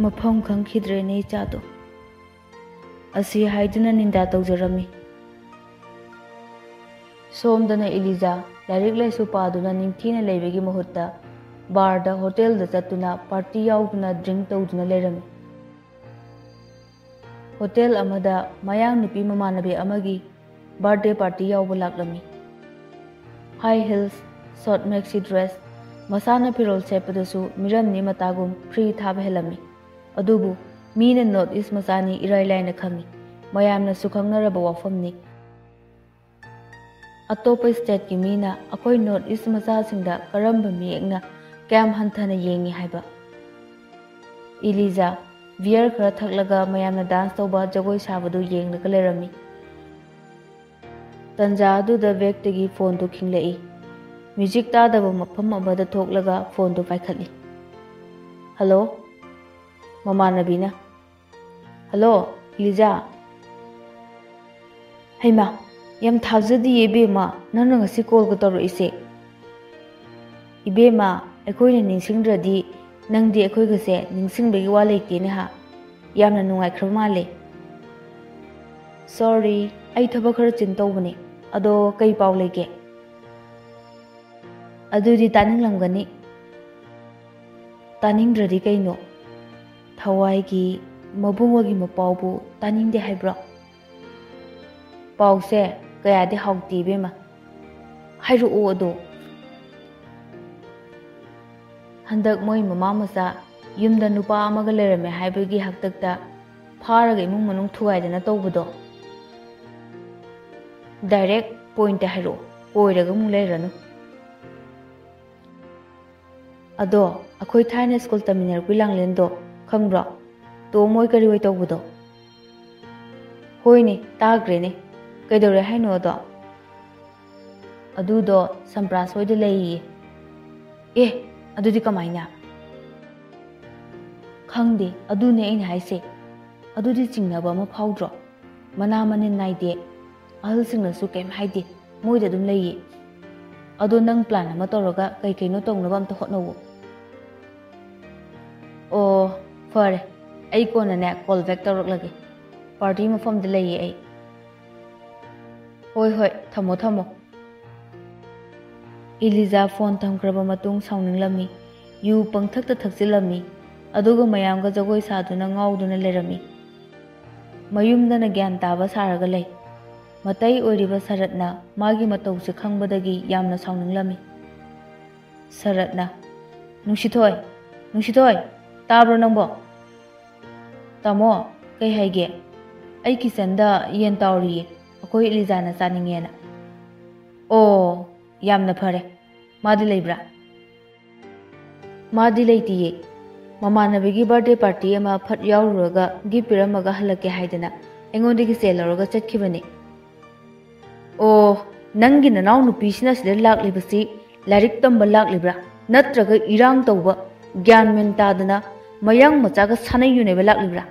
ꯃꯐꯝ ꯈꯪꯈꯤꯗ꯭ꯔꯦꯅꯦ ꯏꯆꯥꯗꯣ꯫ ꯑꯁꯤ ꯍꯥꯏꯗꯨꯅ ꯅꯤꯟꯗꯥ ꯇꯧꯖꯔꯝꯃꯤ꯫ ꯁꯣꯝꯗꯅ ꯏꯂꯤꯖꯥ ꯂꯥꯏꯔꯤꯛ ꯂꯥꯏꯁꯨ ꯄꯥꯗꯨꯅ ꯅꯤꯡꯊꯤꯅ ꯂꯩꯕꯒꯤ ꯃꯍꯨꯠꯇ ꯕꯥꯔꯗ, ꯍꯣꯇꯦꯜꯗ ꯆꯠꯇꯨꯅ ꯄꯥꯔꯇꯤ ꯌꯥꯎꯗꯨꯅ ꯗ꯭ꯔꯤꯡ ꯇꯧꯗꯨꯅ ꯂꯩꯔꯝꯃꯤ꯫ ꯍꯣꯇꯦꯜ ꯑꯃꯗ ꯃꯌꯥꯡ ꯅꯨꯄꯤ ꯃꯃꯥꯟꯅꯕꯤ ꯑꯃꯒꯤ ꯕꯥꯔꯊꯗꯦ ꯄꯥꯔꯇꯤ ꯌꯥꯎꯕ ꯂꯥꯛꯂꯝꯃꯤ꯫ ꯍꯥꯏ ꯍꯤꯜꯁ, ꯁꯣꯔꯠ ꯃꯦꯛꯁꯤ ꯗ꯭ꯔꯦꯁ, ꯃꯁꯥꯅ ꯐꯤꯔꯣꯜ ꯁꯦꯠꯄꯗꯁꯨ ꯃꯤꯔꯝꯅꯤ ꯃꯇꯥꯒꯨꯝ ꯐ꯭ꯔꯤ ꯊꯥꯕ ꯍꯦꯜꯂꯝꯃꯤ꯫ ꯑꯗꯨꯕꯨ ꯃꯤꯅ ꯅꯣꯔꯠ ꯏꯁ ꯃꯆꯥꯅꯤ ꯏꯔꯥꯏ ꯂꯥꯏꯅ ꯈꯪꯏ꯫ ꯃꯌꯥꯝꯅꯁꯨ ꯈꯪꯅꯔꯕ ꯋꯥꯐꯝꯅꯤ꯫ ꯑꯇꯣꯞꯄ ꯁ꯭ꯇꯦꯠꯀꯤ ꯃꯤꯅ ꯑꯩꯈꯣꯏ ꯅꯣꯔꯠ ꯏꯁ ꯃꯆꯥꯁꯤꯡꯗ ꯀꯔꯝꯕ ꯃꯤꯌꯦꯛꯅ ꯀꯌꯥꯝ ꯍꯟꯊꯅ ꯌꯦꯡꯏ ꯍꯥꯏꯕ꯫ ꯏꯂꯤꯖꯥ ꯕꯤꯌꯔ ꯈꯔ ꯊꯛꯂꯒ ꯃꯌꯥꯝꯅ ꯗꯥꯟꯁ ꯇꯧꯕ, ꯖꯒꯣꯏ ꯁꯥꯕꯗꯨ ꯌꯦꯡꯂꯒ ꯂꯩꯔꯝꯃꯤ꯫ ꯇꯟꯖꯥ ꯑꯗꯨꯗ ꯕꯦꯒꯇꯒꯤ ꯐꯣꯟꯗꯨ ꯈꯤꯡꯂꯛꯏ꯫ ꯃ꯭ꯌꯨꯖꯤꯛ ꯇꯥꯗꯕ ꯃꯐꯝ ꯑꯃꯗ ꯊꯣꯛꯂꯒ ꯐꯣꯟꯗꯨ ꯄꯥꯏꯈꯠꯂꯤ꯫ "ꯍꯜꯂꯣ?" ꯃꯃꯥꯟꯅꯕꯤꯅ꯫ "ꯍꯜꯂꯣ, ꯏꯂꯤꯖꯥ?" "ꯍꯩꯃꯥ, ꯌꯥꯝ ꯊꯥꯖꯗꯤꯌꯦ ꯏꯕꯦꯝꯃ, ꯅꯪꯅ ꯉꯁꯤ ꯀꯣꯜꯒ ꯇꯧꯔꯛꯏꯁꯦ꯫ ꯏꯕꯦꯝꯃ, ꯑꯩꯈꯣꯏꯅ ꯅꯤꯡꯁꯤꯡꯗ꯭ꯔꯗꯤ ꯅꯪꯗꯤ ꯑꯩꯈꯣꯏꯒꯁꯦ ꯅꯤꯡꯁꯤꯡꯕꯒꯤ ꯋꯥ ꯂꯩꯇꯦꯅꯦ ꯍꯥ꯫ ꯌꯥꯝꯅ ꯅꯨꯡꯉꯥꯏꯈ꯭ꯔꯕ ꯃꯥꯜꯂꯦ꯫ ꯁꯣꯔꯤ, ꯑꯩ ꯊꯕꯛ ꯈꯔ ꯆꯤꯟ ꯇꯧꯕꯅꯦ꯫ ꯑꯗꯣ ꯀꯩ ꯄꯥꯎ ꯂꯩꯒꯦ?" "ꯑꯗꯨꯗꯤ ꯇꯥꯅꯤꯡꯂꯝꯒꯅꯤ꯫" "ꯇꯥꯅꯤꯡꯗ꯭ꯔꯗꯤ ꯀꯩꯅꯣ? ꯊꯋꯥꯏꯒꯤ ꯃꯕꯨꯡꯒꯤ ꯃꯄꯥꯎꯕꯨ ꯇꯥꯅꯤꯡꯗꯦ ꯍꯥꯏꯕ꯭ꯔꯣ? ꯄꯥꯎꯁꯦ ꯀꯌꯥꯗꯤ ꯍꯥꯎꯇꯦ ꯏꯕꯦꯝꯃ꯫ ꯍꯥꯏꯔꯛꯑꯣ ꯑꯗꯣ꯫" "ꯍꯟꯗꯛ ꯃꯣꯏ ꯃꯃꯥ ꯃꯆꯥ ꯌꯨꯝꯗ ꯅꯨꯄꯥ ꯑꯃꯒ ꯂꯩꯔꯝꯃꯦ ꯍꯥꯏꯕꯒꯤ ꯍꯥꯛꯇꯛꯇ ꯐꯥꯔꯒ ꯏꯃꯨꯡ ꯃꯅꯨꯡ ꯊꯨꯒꯥꯏꯗꯅ ꯇꯧꯕꯗꯣ꯫ ꯗꯥꯏꯔꯦꯛ ꯄꯣꯏꯟꯠꯇ ꯍꯥꯏꯔꯛꯑꯣ, ꯀꯣꯏꯔꯒ ꯑꯃꯨꯛ ꯂꯩꯔꯅꯨ꯫" "ꯑꯗꯣ, ꯑꯩꯈꯣꯏ ꯊꯥꯏꯅ ꯁ꯭ꯀꯨꯜ ꯇꯝꯃꯤꯟꯅꯔꯛꯄ ꯂꯥꯡꯂꯦꯟꯗꯣ ꯈꯪꯕ꯭ꯔꯣ? ꯇꯣꯝ ꯍꯣꯏ ꯀꯔꯤ ꯍꯣꯏ ꯇꯧꯕꯗꯣ?" "ꯍꯣꯏꯅꯦ, ꯇꯥꯈ꯭ꯔꯦꯅꯦ꯫ ꯀꯩꯗꯧꯔꯦ ꯍꯥꯏꯅꯣ ꯑꯗꯣ?" "ꯑꯗꯨꯗꯣ ꯁꯝꯄ꯭ꯔꯥꯁ ꯍꯣꯏꯗ ꯂꯩꯌꯦ꯫" "ꯑꯦ, ꯑꯗꯨꯗꯤ ꯀꯃꯥꯏꯅ?" "ꯈꯪꯗꯦ, ꯑꯗꯨꯅꯦ ꯑꯩꯅ ꯍꯥꯏꯁꯦ꯫ ꯑꯗꯨꯗꯤ ꯆꯤꯡꯅꯕ ꯑꯃ ꯐꯥꯎꯗ꯭ꯔꯣ? ꯃꯅꯥ ꯃꯅꯤꯟ ꯅꯥꯏꯗꯦ, ꯑꯍꯜꯁꯤꯡꯅꯁꯨ ꯀꯩꯝ ꯍꯥꯏꯗꯦ, ꯃꯣꯏꯗ ꯑꯗꯨꯝ ꯂꯩꯌꯦ꯫ ꯑꯗꯣ ꯅꯪ ꯄ꯭ꯂꯥꯟ ꯑꯃ ꯇꯧꯔꯒ ꯀꯩ ꯀꯩꯅꯣ ꯇꯧꯅꯕ ꯑꯝꯇ ꯍꯣꯠꯅꯧꯋꯣ꯫" "ꯑꯣ, ꯐꯔꯦ, ꯑꯩ ꯀꯣꯟꯅꯅꯦ ꯀꯣꯜ ꯕꯦꯛ ꯇꯧꯔꯛꯂꯒꯦ꯫ ꯄꯥꯔꯇꯤ ꯃꯐꯝꯗ ꯂꯩꯌꯦ ꯑꯩ꯫" "ꯍꯣꯏ, ꯍꯣꯏ, ꯊꯝꯃꯣ, ꯊꯝꯃꯣ꯫" ꯏꯂꯤꯖꯥ ꯐꯣꯟ ꯊꯝꯈ꯭ꯔꯕ ꯃꯇꯨꯡ ꯁꯥꯎꯅꯤꯡꯂꯝꯃꯤ꯫ ꯌꯨ ꯄꯪꯊꯛꯇ ꯊꯛꯆꯤꯜꯂꯝꯃꯤ꯫ ꯑꯗꯨꯒ ꯃꯌꯥꯝꯒ ꯖꯒꯣꯏ ꯁꯥꯗꯨꯅ ꯉꯥꯎꯗꯨꯅ ꯂꯩꯔꯝꯃꯤ꯫ ꯃꯌꯨꯝꯗꯅ ꯒ꯭ꯌꯥꯟ ꯇꯥꯕ ꯁꯥꯔꯒ ꯂꯩ꯫ ꯃꯇꯩ ꯑꯣꯏꯔꯤꯕ ꯁꯔꯠꯅ ꯃꯥꯒꯤ ꯃꯇꯧꯁꯦ ꯈꯪꯕꯗꯒꯤ ꯌꯥꯝꯅ ꯁꯥꯎꯅꯤꯡꯂꯝꯃꯤ꯫ ꯁꯔꯠꯅ, "ꯅꯨꯡꯁꯤꯊꯣꯏ, ꯅꯨꯡꯁꯤꯊꯣꯏ, ꯇꯥꯕ꯭ꯔꯣ ꯅꯪꯕꯣ?" "ꯇꯥꯃꯣ, ꯀꯩ ꯍꯥꯏꯒꯦ?" "ꯑꯩ ꯀꯤꯆꯟꯗ ꯌꯦꯟ ꯇꯥꯎꯔꯤꯌꯦ, ꯑꯩꯈꯣꯏ ꯏꯂꯤꯖꯥꯅ ꯆꯥꯅꯤꯡꯉꯦꯅ꯫" "ꯑꯣ, ꯌꯥꯝꯅ ꯐꯔꯦ꯫ ꯃꯥꯗꯤ ꯂꯩꯕ꯭ꯔꯥ?" "ꯃꯥꯗꯤ ꯂꯩꯇꯤꯌꯦ꯫ ꯃꯃꯥꯟꯅꯕꯤꯒꯤ ꯕꯥꯔꯗꯦ ꯄꯥꯔꯇꯤ ꯑꯃ ꯐꯠ ꯌꯥꯎꯔꯨꯔꯒ ꯒꯤꯐ ꯄꯤꯔꯝꯃꯒ ꯍꯜꯂꯛꯀꯦ ꯍꯥꯏꯗꯅ ꯑꯩꯉꯣꯟꯗꯒꯤ ꯆꯦ ꯂꯧꯔꯒ ꯆꯠꯈꯤꯕꯅꯦ꯫" "ꯑꯣ, ꯅꯪꯒꯤ ꯅꯅꯥꯎ ꯅꯨꯄꯤꯁꯤꯅ ꯁꯤꯗ ꯂꯥꯛꯂꯤꯕꯁꯤ ꯂꯥꯏꯔꯤꯛ ꯇꯝꯕ ꯂꯥꯛꯂꯤꯕ꯭ꯔꯥ, ꯅꯠꯇ꯭ꯔꯒ ꯏꯔꯥꯡ ꯇꯧꯕ, ꯒ꯭ꯌꯥꯟ ꯃꯦꯟ ꯇꯥꯗꯅ ꯃꯌꯥꯡ ꯃꯆꯥꯒ ꯁꯥꯟꯅꯩ ꯌꯨꯅꯩꯕ ꯂꯥꯛꯂꯤꯕ꯭ꯔꯥ?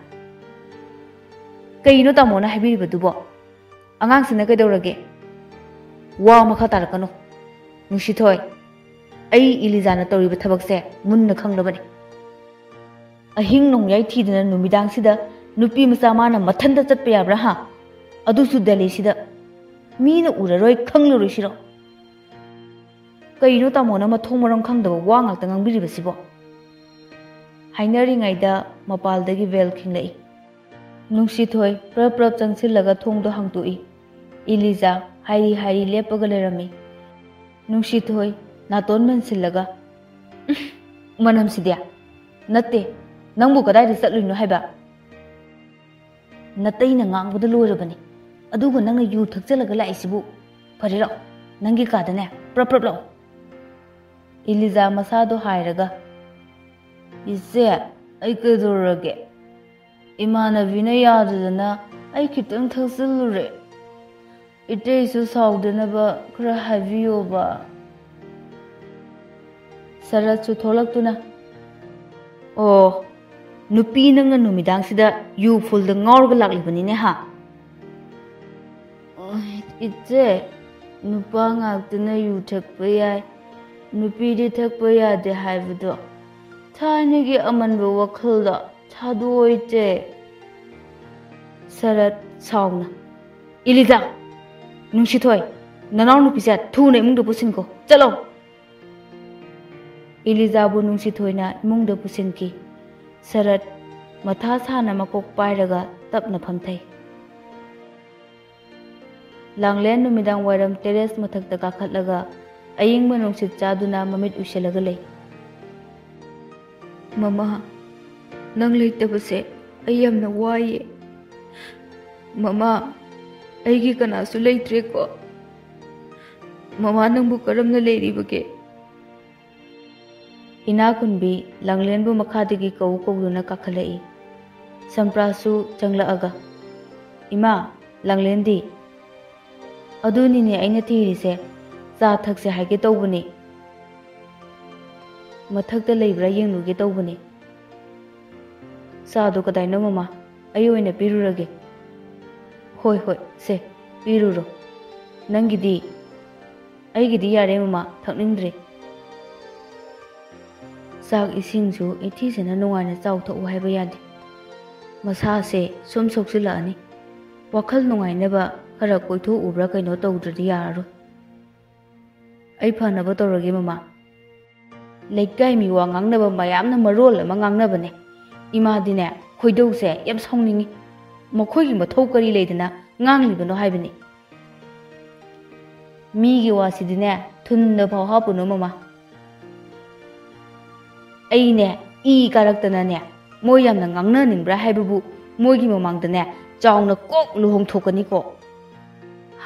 ꯀꯩꯅꯣ ꯇꯥꯃꯣꯅ ꯍꯥꯏꯕꯤꯔꯤꯕꯗꯨꯕꯣ? ꯑꯉꯥꯡꯁꯤꯅ ꯀꯩꯗꯧꯔꯒꯦ?" "ꯋꯥ ꯃꯈꯥ ꯇꯥꯔꯛꯀꯅꯨ꯫ ꯅꯨꯡꯁꯤꯊꯣꯏ, ꯑꯩ ꯏꯂꯤꯖꯥꯅ ꯇꯧꯔꯤꯕ ꯊꯕꯛꯁꯦ ꯃꯨꯟꯅ ꯈꯪꯂꯕꯅꯤ꯫ ꯑꯍꯤꯡ ꯅꯣꯡꯌꯥꯏ ꯊꯤꯗꯅ ꯅꯨꯃꯤꯗꯥꯡꯁꯤꯗ ꯅꯨꯄꯤ ꯃꯆꯥ ꯃꯥꯅ ꯃꯊꯟꯇ ꯆꯠꯄ ꯌꯥꯕ꯭ꯔꯥ, ꯍꯥ? ꯑꯗꯨꯁꯨ ꯗꯦꯜꯂꯤꯁꯤꯗ꯫ ꯃꯤꯅ ꯎꯔꯔꯣꯏ, ꯈꯪꯂꯔꯣꯏ ꯁꯤꯔꯣ? ꯀꯩꯅꯣ ꯇꯥꯃꯣꯅ ꯃꯊꯣꯡ ꯃꯔꯝ ꯈꯪꯗꯕ ꯋꯥ ꯉꯥꯛꯇ ꯉꯥꯡꯕꯤꯔꯤꯕꯁꯤꯕꯣ?" ꯍꯥꯏꯅꯔꯤꯉꯩꯗ ꯃꯄꯥꯜꯗꯒꯤ ꯕꯦꯜ ꯈꯤꯡꯂꯛꯏ꯫ ꯅꯨꯡꯁꯤꯊꯣꯏ ꯄ꯭ꯔꯞ ꯄ꯭ꯔꯞ ꯆꯪꯁꯤꯜꯂꯒ ꯊꯣꯡꯗꯣ ꯍꯥꯡꯇꯣꯛꯏ꯫ ꯏꯂꯤꯖꯥ ꯍꯥꯏꯔꯤ ꯍꯥꯏꯔꯤ ꯂꯦꯞꯄꯒ ꯂꯩꯔꯝꯃꯤ꯫ ꯅꯨꯡꯁꯤꯊꯣꯏ ꯅꯥꯇꯣꯟ ꯃꯦꯟꯁꯤꯜꯂꯒ, "ꯎꯝ, ꯃꯅꯝꯁꯤꯗꯤ! ꯅꯠꯇꯦ, ꯅꯪꯕꯨ ꯀꯗꯥꯏꯗ ꯆꯠꯂꯨꯏꯅꯣ ꯍꯥꯏꯕ? ꯅꯇꯩꯅ ꯉꯥꯡꯕꯗ ꯂꯣꯏꯔꯕꯅꯤ, ꯑꯗꯨꯒ ꯅꯪꯅ ꯌꯨ ꯊꯛꯆꯜꯂꯒ ꯂꯥꯛꯏꯁꯤꯕꯨ? ꯐꯔꯦ, ꯂꯥꯛꯑꯣ, ꯅꯪꯒꯤ ꯀꯥꯗꯅꯦ, ꯄ꯭ꯔꯞ ꯄ꯭ꯔꯞ ꯂꯥꯛꯑꯣ꯫" ꯏꯂꯤꯖꯥ ꯃꯁꯥꯗꯣ ꯍꯥꯏꯔꯒ, "ꯏꯆꯦ, ꯑꯩ ꯀꯩꯗꯧꯔꯒꯦ? ꯏꯃꯥꯟꯅꯕꯤꯅ ꯌꯥꯗꯗꯅ ꯑꯩ ꯈꯤꯇꯪ ꯊꯛꯆꯜꯂꯨꯔꯦ꯫ ꯏꯇꯩꯁꯨ ꯁꯥꯎꯗꯅꯕ ꯈꯔ ꯍꯥꯏꯕꯤꯌꯣꯕ꯫" ꯁꯔꯠꯁꯨ ꯊꯣꯛꯂꯛꯇꯨꯅ, "ꯑꯣ, ꯅꯨꯄꯤ ꯅꯪꯅ ꯅꯨꯃꯤꯗꯥꯡꯁꯤꯗ ꯌꯨ ꯐꯨꯜꯗ ꯉꯥꯎꯔꯒ ꯂꯥꯛꯂꯤꯕꯅꯤꯅꯦ ꯍꯥ?" "ꯏꯆꯦ, ꯅꯨꯄꯥ ꯉꯥꯛꯇꯅ ꯌꯨ ꯊꯛꯄ ꯌꯥꯏ, ꯅꯨꯄꯤꯗꯤ ꯊꯛꯄ ꯌꯥꯗꯦ ꯍꯥꯏꯕꯗꯣ ꯊꯥꯏꯅꯒꯤ ꯑꯃꯟꯕ ꯋꯥꯈꯜꯗꯣ ꯊꯥꯗꯣꯛꯑꯣ ꯏꯆꯦ꯫" ꯁꯔꯠ ꯁꯥꯎꯅ, "ꯏꯂꯤꯖꯥ, ꯅꯨꯡꯁꯤꯊꯣꯏ, ꯅꯅꯥꯎ ꯅꯨꯄꯤꯁꯦ ꯊꯨꯅ ꯏꯃꯨꯡꯗ ꯄꯨꯁꯤꯟꯈꯣ, ꯆꯠꯂꯣ!" ꯏꯂꯤꯖꯥꯕꯨ ꯅꯨꯡꯁꯤꯊꯣꯏꯅ ꯏꯃꯨꯡꯗ ꯄꯨꯁꯤꯟꯈꯤ꯫ ꯁꯔꯠ ꯃꯊꯥ ꯁꯥꯅ ꯃꯀꯣꯛ ꯄꯥꯏꯔꯒ ꯇꯞꯅ ꯐꯝꯊꯩ꯫ ꯂꯥꯡꯂꯦꯟ ꯅꯨꯃꯤꯗꯥꯡ ꯋꯥꯏꯔꯝ terrace ꯃꯊꯛꯇ ꯀꯥꯈꯠꯂꯒ ꯑꯏꯪꯕ ꯅꯨꯡꯁꯤꯠ ꯆꯥꯗꯨꯅ ꯃꯃꯤꯠ ꯎꯏꯁꯤꯜꯂꯒ ꯂꯩ꯫ "ꯃꯃꯥ, ꯅꯪ ꯂꯩꯇꯕꯁꯦ ꯑꯩ ꯌꯥꯝꯅ ꯋꯥꯏꯌꯦ꯫ ꯃꯃꯥ, ꯑꯩꯒꯤ ꯀꯅꯥꯁꯨ ꯂꯩꯇ꯭ꯔꯦꯀꯣ꯫ ꯃꯃꯥ, ꯅꯪꯕꯨ ꯀꯔꯝꯅ ꯂꯩꯔꯤꯕꯒꯦ?" ꯏꯅꯥ ꯈꯨꯟꯕꯤ ꯂꯥꯡꯂꯦꯟꯕꯨ ꯃꯈꯥꯗꯒꯤ ꯀꯧ ꯀꯧꯗꯨꯅ ꯀꯥꯈꯠꯂꯛꯏ꯫ ꯁꯝꯄ꯭ꯔꯥꯁꯨ ꯆꯪꯂꯛꯑꯒ, "ꯏꯃꯥ, ꯂꯥꯡꯂꯦꯟꯗꯤ?" "ꯑꯗꯨꯅꯤꯅꯦ ꯑꯩꯅ ꯊꯤꯔꯤꯁꯦ꯫ ꯆꯥ ꯊꯛꯁꯦ ꯍꯥꯏꯒꯦ ꯇꯧꯕꯅꯤ꯫ ꯃꯊꯛꯇ ꯂꯩꯕ꯭ꯔꯥ ꯌꯦꯡꯂꯨꯒꯦ ꯇꯧꯕꯅꯤ꯫ ꯆꯥꯗꯣ ꯀꯗꯥꯏꯅꯣ ꯃꯃꯥ? ꯑꯩ ꯑꯣꯏꯅ ꯄꯤꯔꯨꯔꯒꯦ꯫" "ꯍꯣꯏ, ꯍꯣꯏ, ꯁꯦ, ꯄꯤꯔꯨꯔꯣ꯫ ꯅꯪꯒꯤꯗꯤ?" "ꯑꯩꯒꯤꯗꯤ ꯌꯥꯔꯦ ꯃꯃꯥ, ꯊꯛꯅꯤꯡꯗ꯭ꯔꯦ꯫" ꯆꯥꯛ ꯏꯁꯤꯡꯁꯨ ꯏꯊꯤꯁꯤꯅ ꯅꯨꯡꯉꯥꯏꯅ ꯆꯥꯎ ꯊꯛꯎ ꯍꯥꯏꯕ ꯌꯥꯗꯦ꯫ ꯃꯁꯥꯁꯦ ꯁꯨꯝ ꯁꯣꯛꯆꯤꯜꯂꯛꯑꯅꯤ꯫ ꯋꯥꯈꯜ ꯅꯨꯡꯉꯥꯏꯅꯕ ꯈꯔ ꯀꯣꯏꯊꯣꯛꯎꯕ꯭ꯔꯥ ꯀꯩꯅꯣ ꯇꯧꯗ꯭ꯔꯗꯤ ꯌꯥꯔꯔꯣꯏ꯫ "ꯑꯩ ꯐꯅꯕ ꯇꯧꯔꯒꯦ ꯃꯃꯥ꯫" ꯂꯩꯀꯥꯏ ꯃꯤ ꯋꯥ ꯉꯥꯡꯅꯕ ꯃꯌꯥꯝꯅ ꯃꯔꯣꯜ ꯑꯃ ꯉꯥꯡꯅꯕꯅꯦ꯫ ꯏꯃꯥꯗꯤꯅꯦ, ꯈꯣꯏꯗꯧꯁꯦ ꯌꯥꯝ ꯁꯥꯎꯅꯤꯡꯉꯤ꯫ ꯃꯈꯣꯏꯒꯤ ꯃꯊꯧ ꯀꯔꯤ ꯂꯩꯗꯅ ꯉꯥꯡꯂꯤꯕꯅꯣ ꯍꯥꯏꯕꯅꯤ꯫ ꯃꯤꯒꯤ ꯋꯥꯁꯤꯗꯤꯅꯦ, ꯊꯨꯟꯗ ꯐꯥꯎ ꯍꯥꯞꯄꯨꯅꯨ ꯃꯃꯥ꯫ ꯑꯩꯅꯦ, ꯏ ꯀꯥꯔꯛꯇꯅꯅꯦ, ꯃꯣꯏ ꯌꯥꯝꯅ ꯉꯥꯡꯅꯅꯤꯡꯕ꯭ꯔꯥ ꯍꯥꯏꯕꯕꯨ ꯃꯣꯏꯒꯤ ꯃꯃꯥꯡꯗꯅꯦ, ꯆꯥꯎꯅ ꯀꯣꯛ ꯂꯨꯍꯣꯡꯊꯣꯛꯀꯅꯤꯀꯣ꯫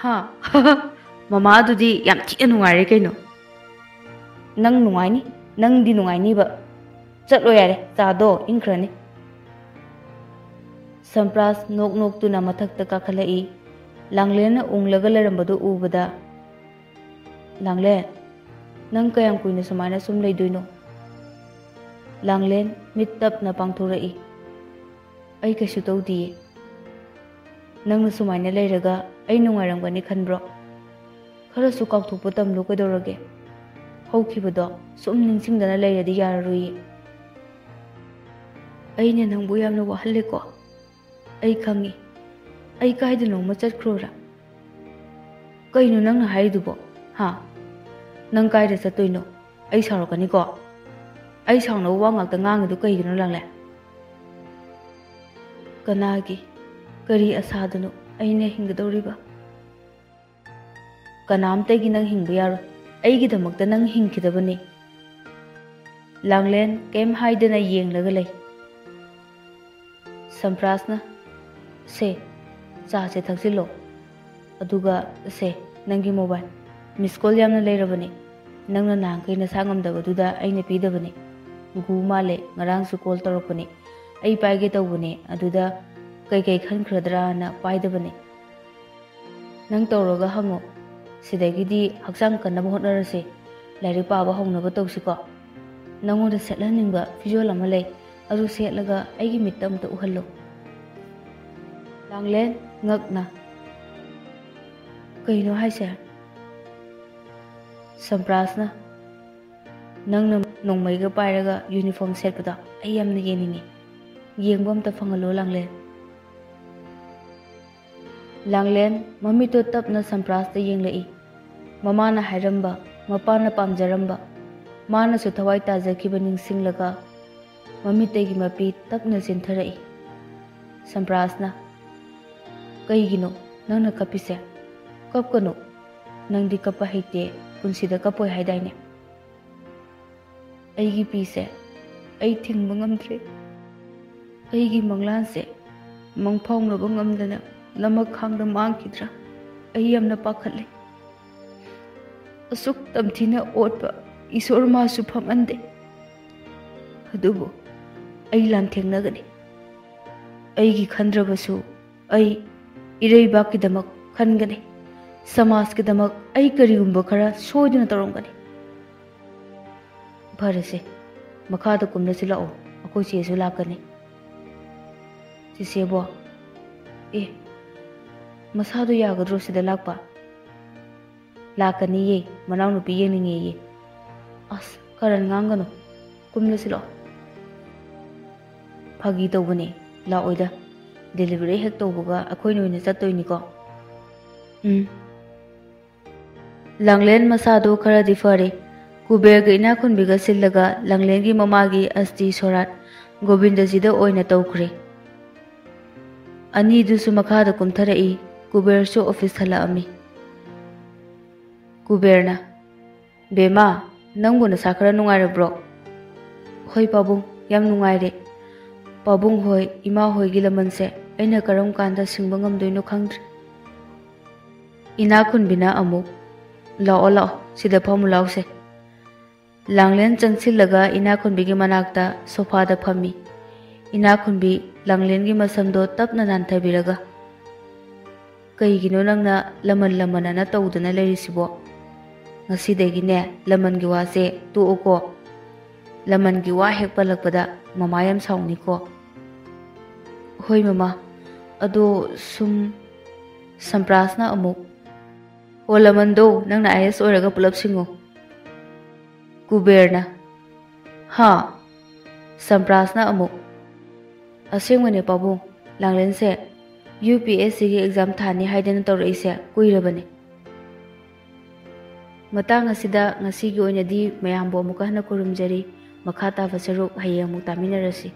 ꯍꯥ? ꯃꯃꯥ, ꯑꯗꯨꯗꯤ ꯌꯥꯝ ꯊꯤꯅ ꯅꯨꯡꯉꯥꯏꯔꯦ ꯀꯩꯅꯣ꯫ ꯅꯪ ꯅꯨꯡꯉꯥꯏꯅꯤ, ꯅꯪꯗꯤ ꯅꯨꯡꯉꯥꯏꯅꯤꯕ꯫ ꯆꯠꯂꯣ ꯌꯥꯔꯦ, ꯆꯥꯗꯣ ꯏꯪꯈ꯭ꯔꯅꯤ꯫ ꯁꯝꯄ꯭ꯔꯥꯁ ꯅꯣꯛ ꯅꯣꯛꯇꯨꯅ ꯃꯊꯛꯇ ꯀꯥꯈꯠꯂꯛꯏ꯫ ꯂꯥꯡꯂꯦꯟꯅ ꯎꯪꯂꯒ ꯂꯩꯔꯝꯕꯗꯨ ꯎꯕꯗ, "ꯂꯥꯡꯂꯦꯟ, ꯅꯪ ꯀꯌꯥꯝ ꯀꯨꯏꯅ ꯁꯨꯃꯥꯏꯅ ꯁꯨꯝ ꯂꯩꯗꯣꯏꯅꯣ?" ꯂꯥꯡꯂꯦꯟ ꯃꯤꯠ ꯇꯞꯅ ꯄꯥꯡꯊꯣꯔꯛꯏ꯫ "ꯑꯩ ꯀꯩꯁꯨ ꯇꯧꯗꯤꯌꯦ꯫ ꯅꯪꯅ ꯁꯨꯃꯥꯏꯅ ꯂꯩꯔꯒ ꯑꯩ ꯅꯨꯡꯉꯥꯏꯔꯝꯒꯅꯤ ꯈꯟꯕ꯭ꯔꯣ? ꯈꯔꯁꯨ ꯀꯥꯎꯊꯣꯛꯄ ꯇꯝꯂꯣ ꯀꯩꯗꯧꯔꯒꯦ? ꯍꯧꯈꯤꯕꯗꯣ ꯁꯨꯝ ꯅꯤꯡꯁꯤꯡꯗꯅ ꯂꯩꯔꯗꯤ ꯌꯥꯔꯔꯣꯏꯌꯦ꯫ ꯑꯩꯅ ꯅꯪꯕꯨ ꯌꯥꯝꯅ ꯋꯥꯍꯜꯂꯦꯀꯣ꯫ ꯑꯩ ꯈꯪꯉꯤ꯫ ꯑꯩ ꯀꯥꯏꯗꯅꯣꯃ ꯆꯠꯈ꯭ꯔꯣꯔꯥ?" "ꯀꯩꯅꯣ ꯅꯪꯅ ꯍꯥꯏꯔꯤꯗꯨꯕꯣ? ꯍꯥ? ꯅꯪ ꯀꯥꯏꯗ ꯆꯠꯇꯣꯏꯅꯣ? ꯑꯩ ꯁꯥꯎꯔꯛꯀꯅꯤꯀꯣ꯫ ꯑꯩ ꯁꯥꯎꯅꯕ ꯋꯥ ꯉꯥꯛꯇ ꯉꯥꯡꯉꯤꯗꯨ ꯀꯩꯒꯤꯅꯣ, ꯂꯥꯡꯂꯦꯟ? ꯀꯅꯥꯒꯤ, ꯀꯔꯤ ꯑꯁꯥꯗꯅꯣ ꯑꯩꯅ ꯍꯤꯡꯒꯗꯧꯔꯤꯕ? ꯀꯅꯥꯝꯇꯒꯤ ꯅꯪ ꯍꯤꯡꯕ ꯌꯥꯔꯣꯏ꯫ ꯑꯩꯒꯤꯗꯃꯛꯇ ꯅꯪ ꯍꯤꯡꯈꯤꯗꯕꯅꯤ꯫ ꯂꯥꯡꯂꯦꯟ ꯀꯩꯝ ꯍꯥꯏꯗꯅ ꯌꯦꯡꯂꯒ ꯂꯩ꯫ ꯁꯝꯄ꯭ꯔꯥꯁꯅ, "ꯁꯦ, ꯆꯥꯁꯦ ꯊꯛꯆꯤꯜꯂꯣ꯫ ꯑꯗꯨꯒ ꯁꯦ, ꯅꯪꯒꯤ ꯃꯣꯕꯥꯏꯜ꯫ ꯃꯤꯁ ꯀꯣꯜ ꯌꯥꯝꯅ ꯂꯩꯔꯕꯅꯦ꯫ ꯅꯪꯅ ꯅꯍꯥꯟꯈꯩ ꯅꯁꯥ ꯉꯝꯗꯕꯗꯨꯗ ꯑꯩꯅ ꯄꯤꯗꯕꯅꯦ꯫ ꯒꯨ ꯃꯥꯜꯂꯦ, ꯉꯔꯥꯡꯁꯨ ꯀꯣꯜ ꯇꯧꯔꯛꯄꯅꯦ꯫ ꯑꯩ ꯄꯥꯏꯒꯦ ꯇꯧꯕꯅꯦ, ꯑꯗꯨꯗ ꯀꯩꯀꯩ ꯈꯟꯈ꯭ꯔꯗ꯭ꯔꯥꯅ ꯄꯥꯏꯗꯕꯅꯦ꯫ ꯅꯪ ꯇꯧꯔꯒ ꯍꯪꯉꯣ꯫ ꯁꯤꯗꯒꯤꯗꯤ ꯍꯛꯆꯥꯡ ꯀꯟꯅꯕ ꯍꯣꯠꯅꯔꯁꯦ꯫ ꯂꯥꯏꯔꯤꯛ ꯄꯥꯕ ꯍꯧꯅꯕ ꯇꯧꯁꯤꯀꯣ꯫ ꯅꯪꯉꯣꯟꯗ ꯁꯦꯠꯍꯟꯅꯤꯡꯕ ꯐꯤꯖꯣꯜ ꯑꯃ ꯂꯩ, ꯑꯗꯨ ꯁꯦꯠꯂꯒ ꯑꯩꯒꯤ ꯃꯤꯠꯇ ꯑꯃꯨꯛꯇ ꯎꯍꯜꯂꯨ꯫" ꯂꯥꯡꯂꯦꯟ ꯉꯛꯅ, "ꯀꯩꯅꯣ ꯍꯥꯏꯁꯦ?" ꯁꯝꯄ꯭ꯔꯥꯁꯅ, "ꯅꯪꯅ ꯅꯣꯡꯃꯩꯒ ꯄꯥꯏꯔꯒ ꯌꯨꯅꯤꯐꯣꯔꯝ ꯁꯦꯠꯄꯗꯣ ꯑꯩ ꯌꯥꯝꯅ ꯌꯦꯡꯅꯤꯡꯉꯤ꯫ ꯌꯦꯡꯕ ꯑꯝꯇ ꯐꯪꯍꯜꯂꯣ, ꯂꯥꯡꯂꯦꯟ꯫" ꯂꯥꯡꯂꯦꯟ ꯃꯃꯤꯠꯇꯣ ꯇꯞꯅ ꯁꯝꯄ꯭ꯔꯥꯁꯇ ꯌꯦꯡꯂꯛꯏ꯫ ꯃꯃꯥꯅ ꯍꯥꯏꯔꯝꯕ, ꯃꯄꯥꯅ ꯄꯥꯝꯖꯔꯝꯕ, ꯃꯥꯅꯁꯨ ꯊꯋꯥꯏ ꯇꯥꯖꯈꯤꯕ ꯅꯤꯡꯁꯤꯡꯂꯒ ꯃꯃꯤꯠꯇꯒꯤ ꯃꯄꯤ ꯇꯞꯅ ꯆꯦꯟꯊꯔꯛꯏ꯫ ꯁꯝꯄ꯭ꯔꯥꯁꯅ, "ꯀꯩꯒꯤꯅꯣ ꯅꯪꯅ ꯀꯞꯄꯤꯁꯦ? ꯀꯞꯀꯅꯨ꯫ ꯅꯪꯗꯤ ꯀꯞꯄ ꯍꯩꯇꯦ, ꯄꯨꯟꯁꯤꯗ ꯀꯞꯄꯣꯏ ꯍꯥꯏꯗꯥꯏꯅꯦ?" "ꯑꯩꯒꯤ ꯄꯤꯁꯦ ꯑꯩ ꯊꯤꯡꯕ ꯉꯝꯗ꯭ꯔꯦ꯫ ꯑꯩꯒꯤ ꯃꯪꯂꯥꯟꯁꯦ ꯃꯪꯐꯥꯎꯅꯕ ꯉꯝꯗꯅ ꯅꯃꯛ ꯈꯥꯡꯗ ꯃꯥꯡꯈꯤꯗ꯭ꯔꯥ? ꯑꯩ ꯌꯥꯝꯅ ꯄꯥꯈꯠꯂꯦ꯫ ꯑꯁꯨꯛ ꯇꯝꯊꯤꯅ ꯑꯣꯠꯄ ꯏꯁꯣꯔ ꯃꯥꯁꯨ ꯐꯝꯍꯟꯗꯦ꯫ ꯑꯗꯨꯕꯨ ꯑꯩ ꯂꯥꯟꯊꯦꯡꯅꯒꯅꯤ꯫ ꯑꯩꯒꯤ ꯈꯟꯗ꯭ꯔꯕꯁꯨ ꯑꯩ ꯏꯔꯩꯕꯥꯛꯀꯤꯗꯃꯛ ꯈꯟꯒꯅꯤ꯫ ꯁꯃꯥꯖꯀꯤꯗꯃꯛ ꯑꯩ ꯀꯔꯤꯒꯨꯝꯕ ꯈꯔ ꯁꯣꯏꯗꯅ ꯇꯧꯔꯝꯒꯅꯤ꯫" "ꯐꯔꯦꯁꯦ, ꯃꯈꯥꯗ ꯀꯨꯝꯅꯁꯤ ꯂꯥꯛꯑꯣ, ꯑꯩꯈꯣꯏ ꯆꯦꯁꯨ ꯂꯥꯛꯀꯅꯤ꯫" "ꯆꯦꯆꯦꯕꯣ?" "ꯑꯦ, ꯃꯁꯥꯗꯣ ꯌꯥꯒꯗ꯭ꯔꯣ ꯁꯤꯗ ꯂꯥꯛꯄ?" "ꯂꯥꯛꯀꯅꯤꯌꯦ, ꯃꯅꯥꯎꯅꯨꯄꯤ ꯌꯦꯡꯅꯤꯡꯉꯦꯌꯦ꯫" "ꯑꯁ, ꯀꯔꯟ ꯉꯥꯡꯒꯅꯨ, ꯀꯨꯝꯅꯁꯤ ꯂꯥꯛꯑꯣ꯫" "ꯐꯥꯒꯤ ꯇꯧꯕꯅꯦ, ꯂꯥꯛꯑꯣꯏꯗ꯫ ꯗꯦꯂꯤꯚꯔꯤ ꯍꯦꯛ ꯇꯧꯕꯒ ꯑꯩꯈꯣꯏꯅ ꯑꯣꯏꯅ ꯆꯠꯇꯣꯏꯅꯤꯀꯣ꯫" "ꯎꯝ꯫" ꯂꯥꯡꯂꯦꯟ ꯃꯁꯥꯗꯨ ꯈꯔꯗꯤ ꯐꯔꯦ꯫ ꯀꯨꯕꯦꯔꯒ ꯏꯅꯥꯛꯈꯨꯟꯕꯤꯒ ꯁꯤꯜꯂꯒ ꯂꯥꯡꯂꯦꯟꯒꯤ ꯃꯃꯥꯒꯤ ꯑꯁꯇꯤ ꯁꯣꯔꯥꯠ ꯒꯣꯕꯤꯟꯗꯖꯤꯗ ꯑꯣꯏꯅ ꯇꯧꯈ꯭ꯔꯦ꯫ ꯑꯅꯤꯗꯨꯁꯨ ꯃꯈꯥꯗ ꯀꯨꯝꯊꯔꯛꯏ꯫ ꯀꯨꯕꯦꯔꯁꯨ ꯑꯣꯐꯤꯁ ꯍꯜꯂꯛꯑꯝꯃꯤ꯫ ꯀꯨꯕꯦꯔꯅ, "ꯕꯦꯝꯃ, ꯅꯪꯕꯨ ꯅꯁꯥ ꯈꯔ ꯅꯨꯡꯉꯥꯏꯔꯕ꯭ꯔꯣ?" "ꯍꯣꯏ ꯄꯥꯕꯨꯡ, ꯌꯥꯝ ꯅꯨꯡꯉꯥꯏꯔꯦ꯫ ꯄꯥꯕꯨꯡ ꯍꯣꯏ, ꯏꯃꯥ ꯍꯣꯏꯒꯤ ꯂꯃꯟꯁꯦ ꯑꯩꯅ ꯀꯔꯝ ꯀꯥꯟꯗ ꯁꯤꯡꯕ ꯉꯝꯗꯣꯏꯅꯣ ꯈꯪꯗ꯭ꯔꯦ꯫" ꯏꯅꯥꯛꯈꯨꯟꯕꯤꯅ ꯑꯃꯨꯛ, "ꯂꯥꯛꯑꯣ ꯂꯥꯛꯑꯣ, ꯁꯤꯗ ꯐꯝꯃꯨ ꯂꯥꯎꯁꯦ꯫" ꯂꯥꯡꯂꯦꯟ ꯆꯪꯁꯤꯜꯂꯒ ꯏꯅꯥꯛꯈꯨꯟꯕꯤꯒꯤ ꯃꯅꯥꯛꯇ ꯁꯣꯐꯥꯗ ꯐꯝꯃꯤ꯫ ꯏꯅꯥꯛꯈꯨꯟꯕꯤ ꯂꯥꯡꯂꯦꯟꯒꯤ ꯃꯁꯝꯗꯣ ꯇꯞꯅ ꯅꯥꯟꯊꯕꯤꯔꯒ, "ꯀꯩꯒꯤꯅꯣ ꯅꯪꯅ ꯂꯃꯟ ꯂꯃꯟ ꯑꯅ ꯇꯧꯗꯨꯅ ꯂꯩꯔꯤꯁꯤꯕꯣ? ꯉꯁꯤꯗꯒꯤꯅꯦ ꯂꯃꯟꯒꯤ ꯋꯥꯁꯦ ꯇꯣꯛꯎꯀꯣ꯫ ꯂꯃꯟꯒꯤ ꯋꯥ ꯍꯦꯛ ꯄꯜꯂꯛꯄꯗ ꯃꯃꯥ ꯌꯥꯝ ꯁꯥꯎꯅꯤꯀꯣ꯫" "ꯍꯣꯏ ꯃꯃꯥ, ꯑꯗꯣ ꯁꯨꯝ꯫" ꯁꯝꯄ꯭ꯔꯥꯁꯅ ꯑꯃꯨꯛ, "ꯑꯣ ꯂꯃꯟꯗꯣ, ꯅꯪꯅ ꯑꯥꯏ ꯑꯦꯁ ꯑꯣꯏꯔꯒ ꯄꯨꯂꯞ ꯁꯤꯡꯉꯣ꯫" ꯀꯨꯕꯦꯔꯅ, "ꯍꯥ?" ꯁꯝꯄ꯭ꯔꯥꯁꯅ ꯑꯃꯨꯛ, "ꯑꯁꯦꯡꯕꯅꯦ ꯄꯥꯕꯨꯡ, ꯂꯥꯡꯂꯦꯟꯁꯦ ꯌꯨ ꯄꯤ ꯑꯦꯁ ꯁꯤꯒꯤ ꯑꯦꯛꯖꯥꯝ ꯊꯥꯅꯤ ꯍꯥꯏꯗꯅ ꯇꯧꯔꯛꯏꯁꯦ ꯀꯨꯏꯔꯕꯅꯦ꯫" ꯃꯇꯥꯡ ꯑꯁꯤꯗ ꯉꯁꯤꯒꯤ ꯑꯣꯏꯅꯗꯤ ꯃꯌꯥꯝꯕꯨ ꯑꯃꯨꯛꯀ ꯍꯟꯅ ꯈꯨꯔꯨꯝꯖꯔꯤ꯫ ꯃꯈꯥ ꯇꯥꯕ ꯁꯔꯨꯛ ꯍꯌꯦꯡ ꯑꯃꯨꯛ ꯇꯥꯃꯤꯟꯅꯔꯁꯤ꯫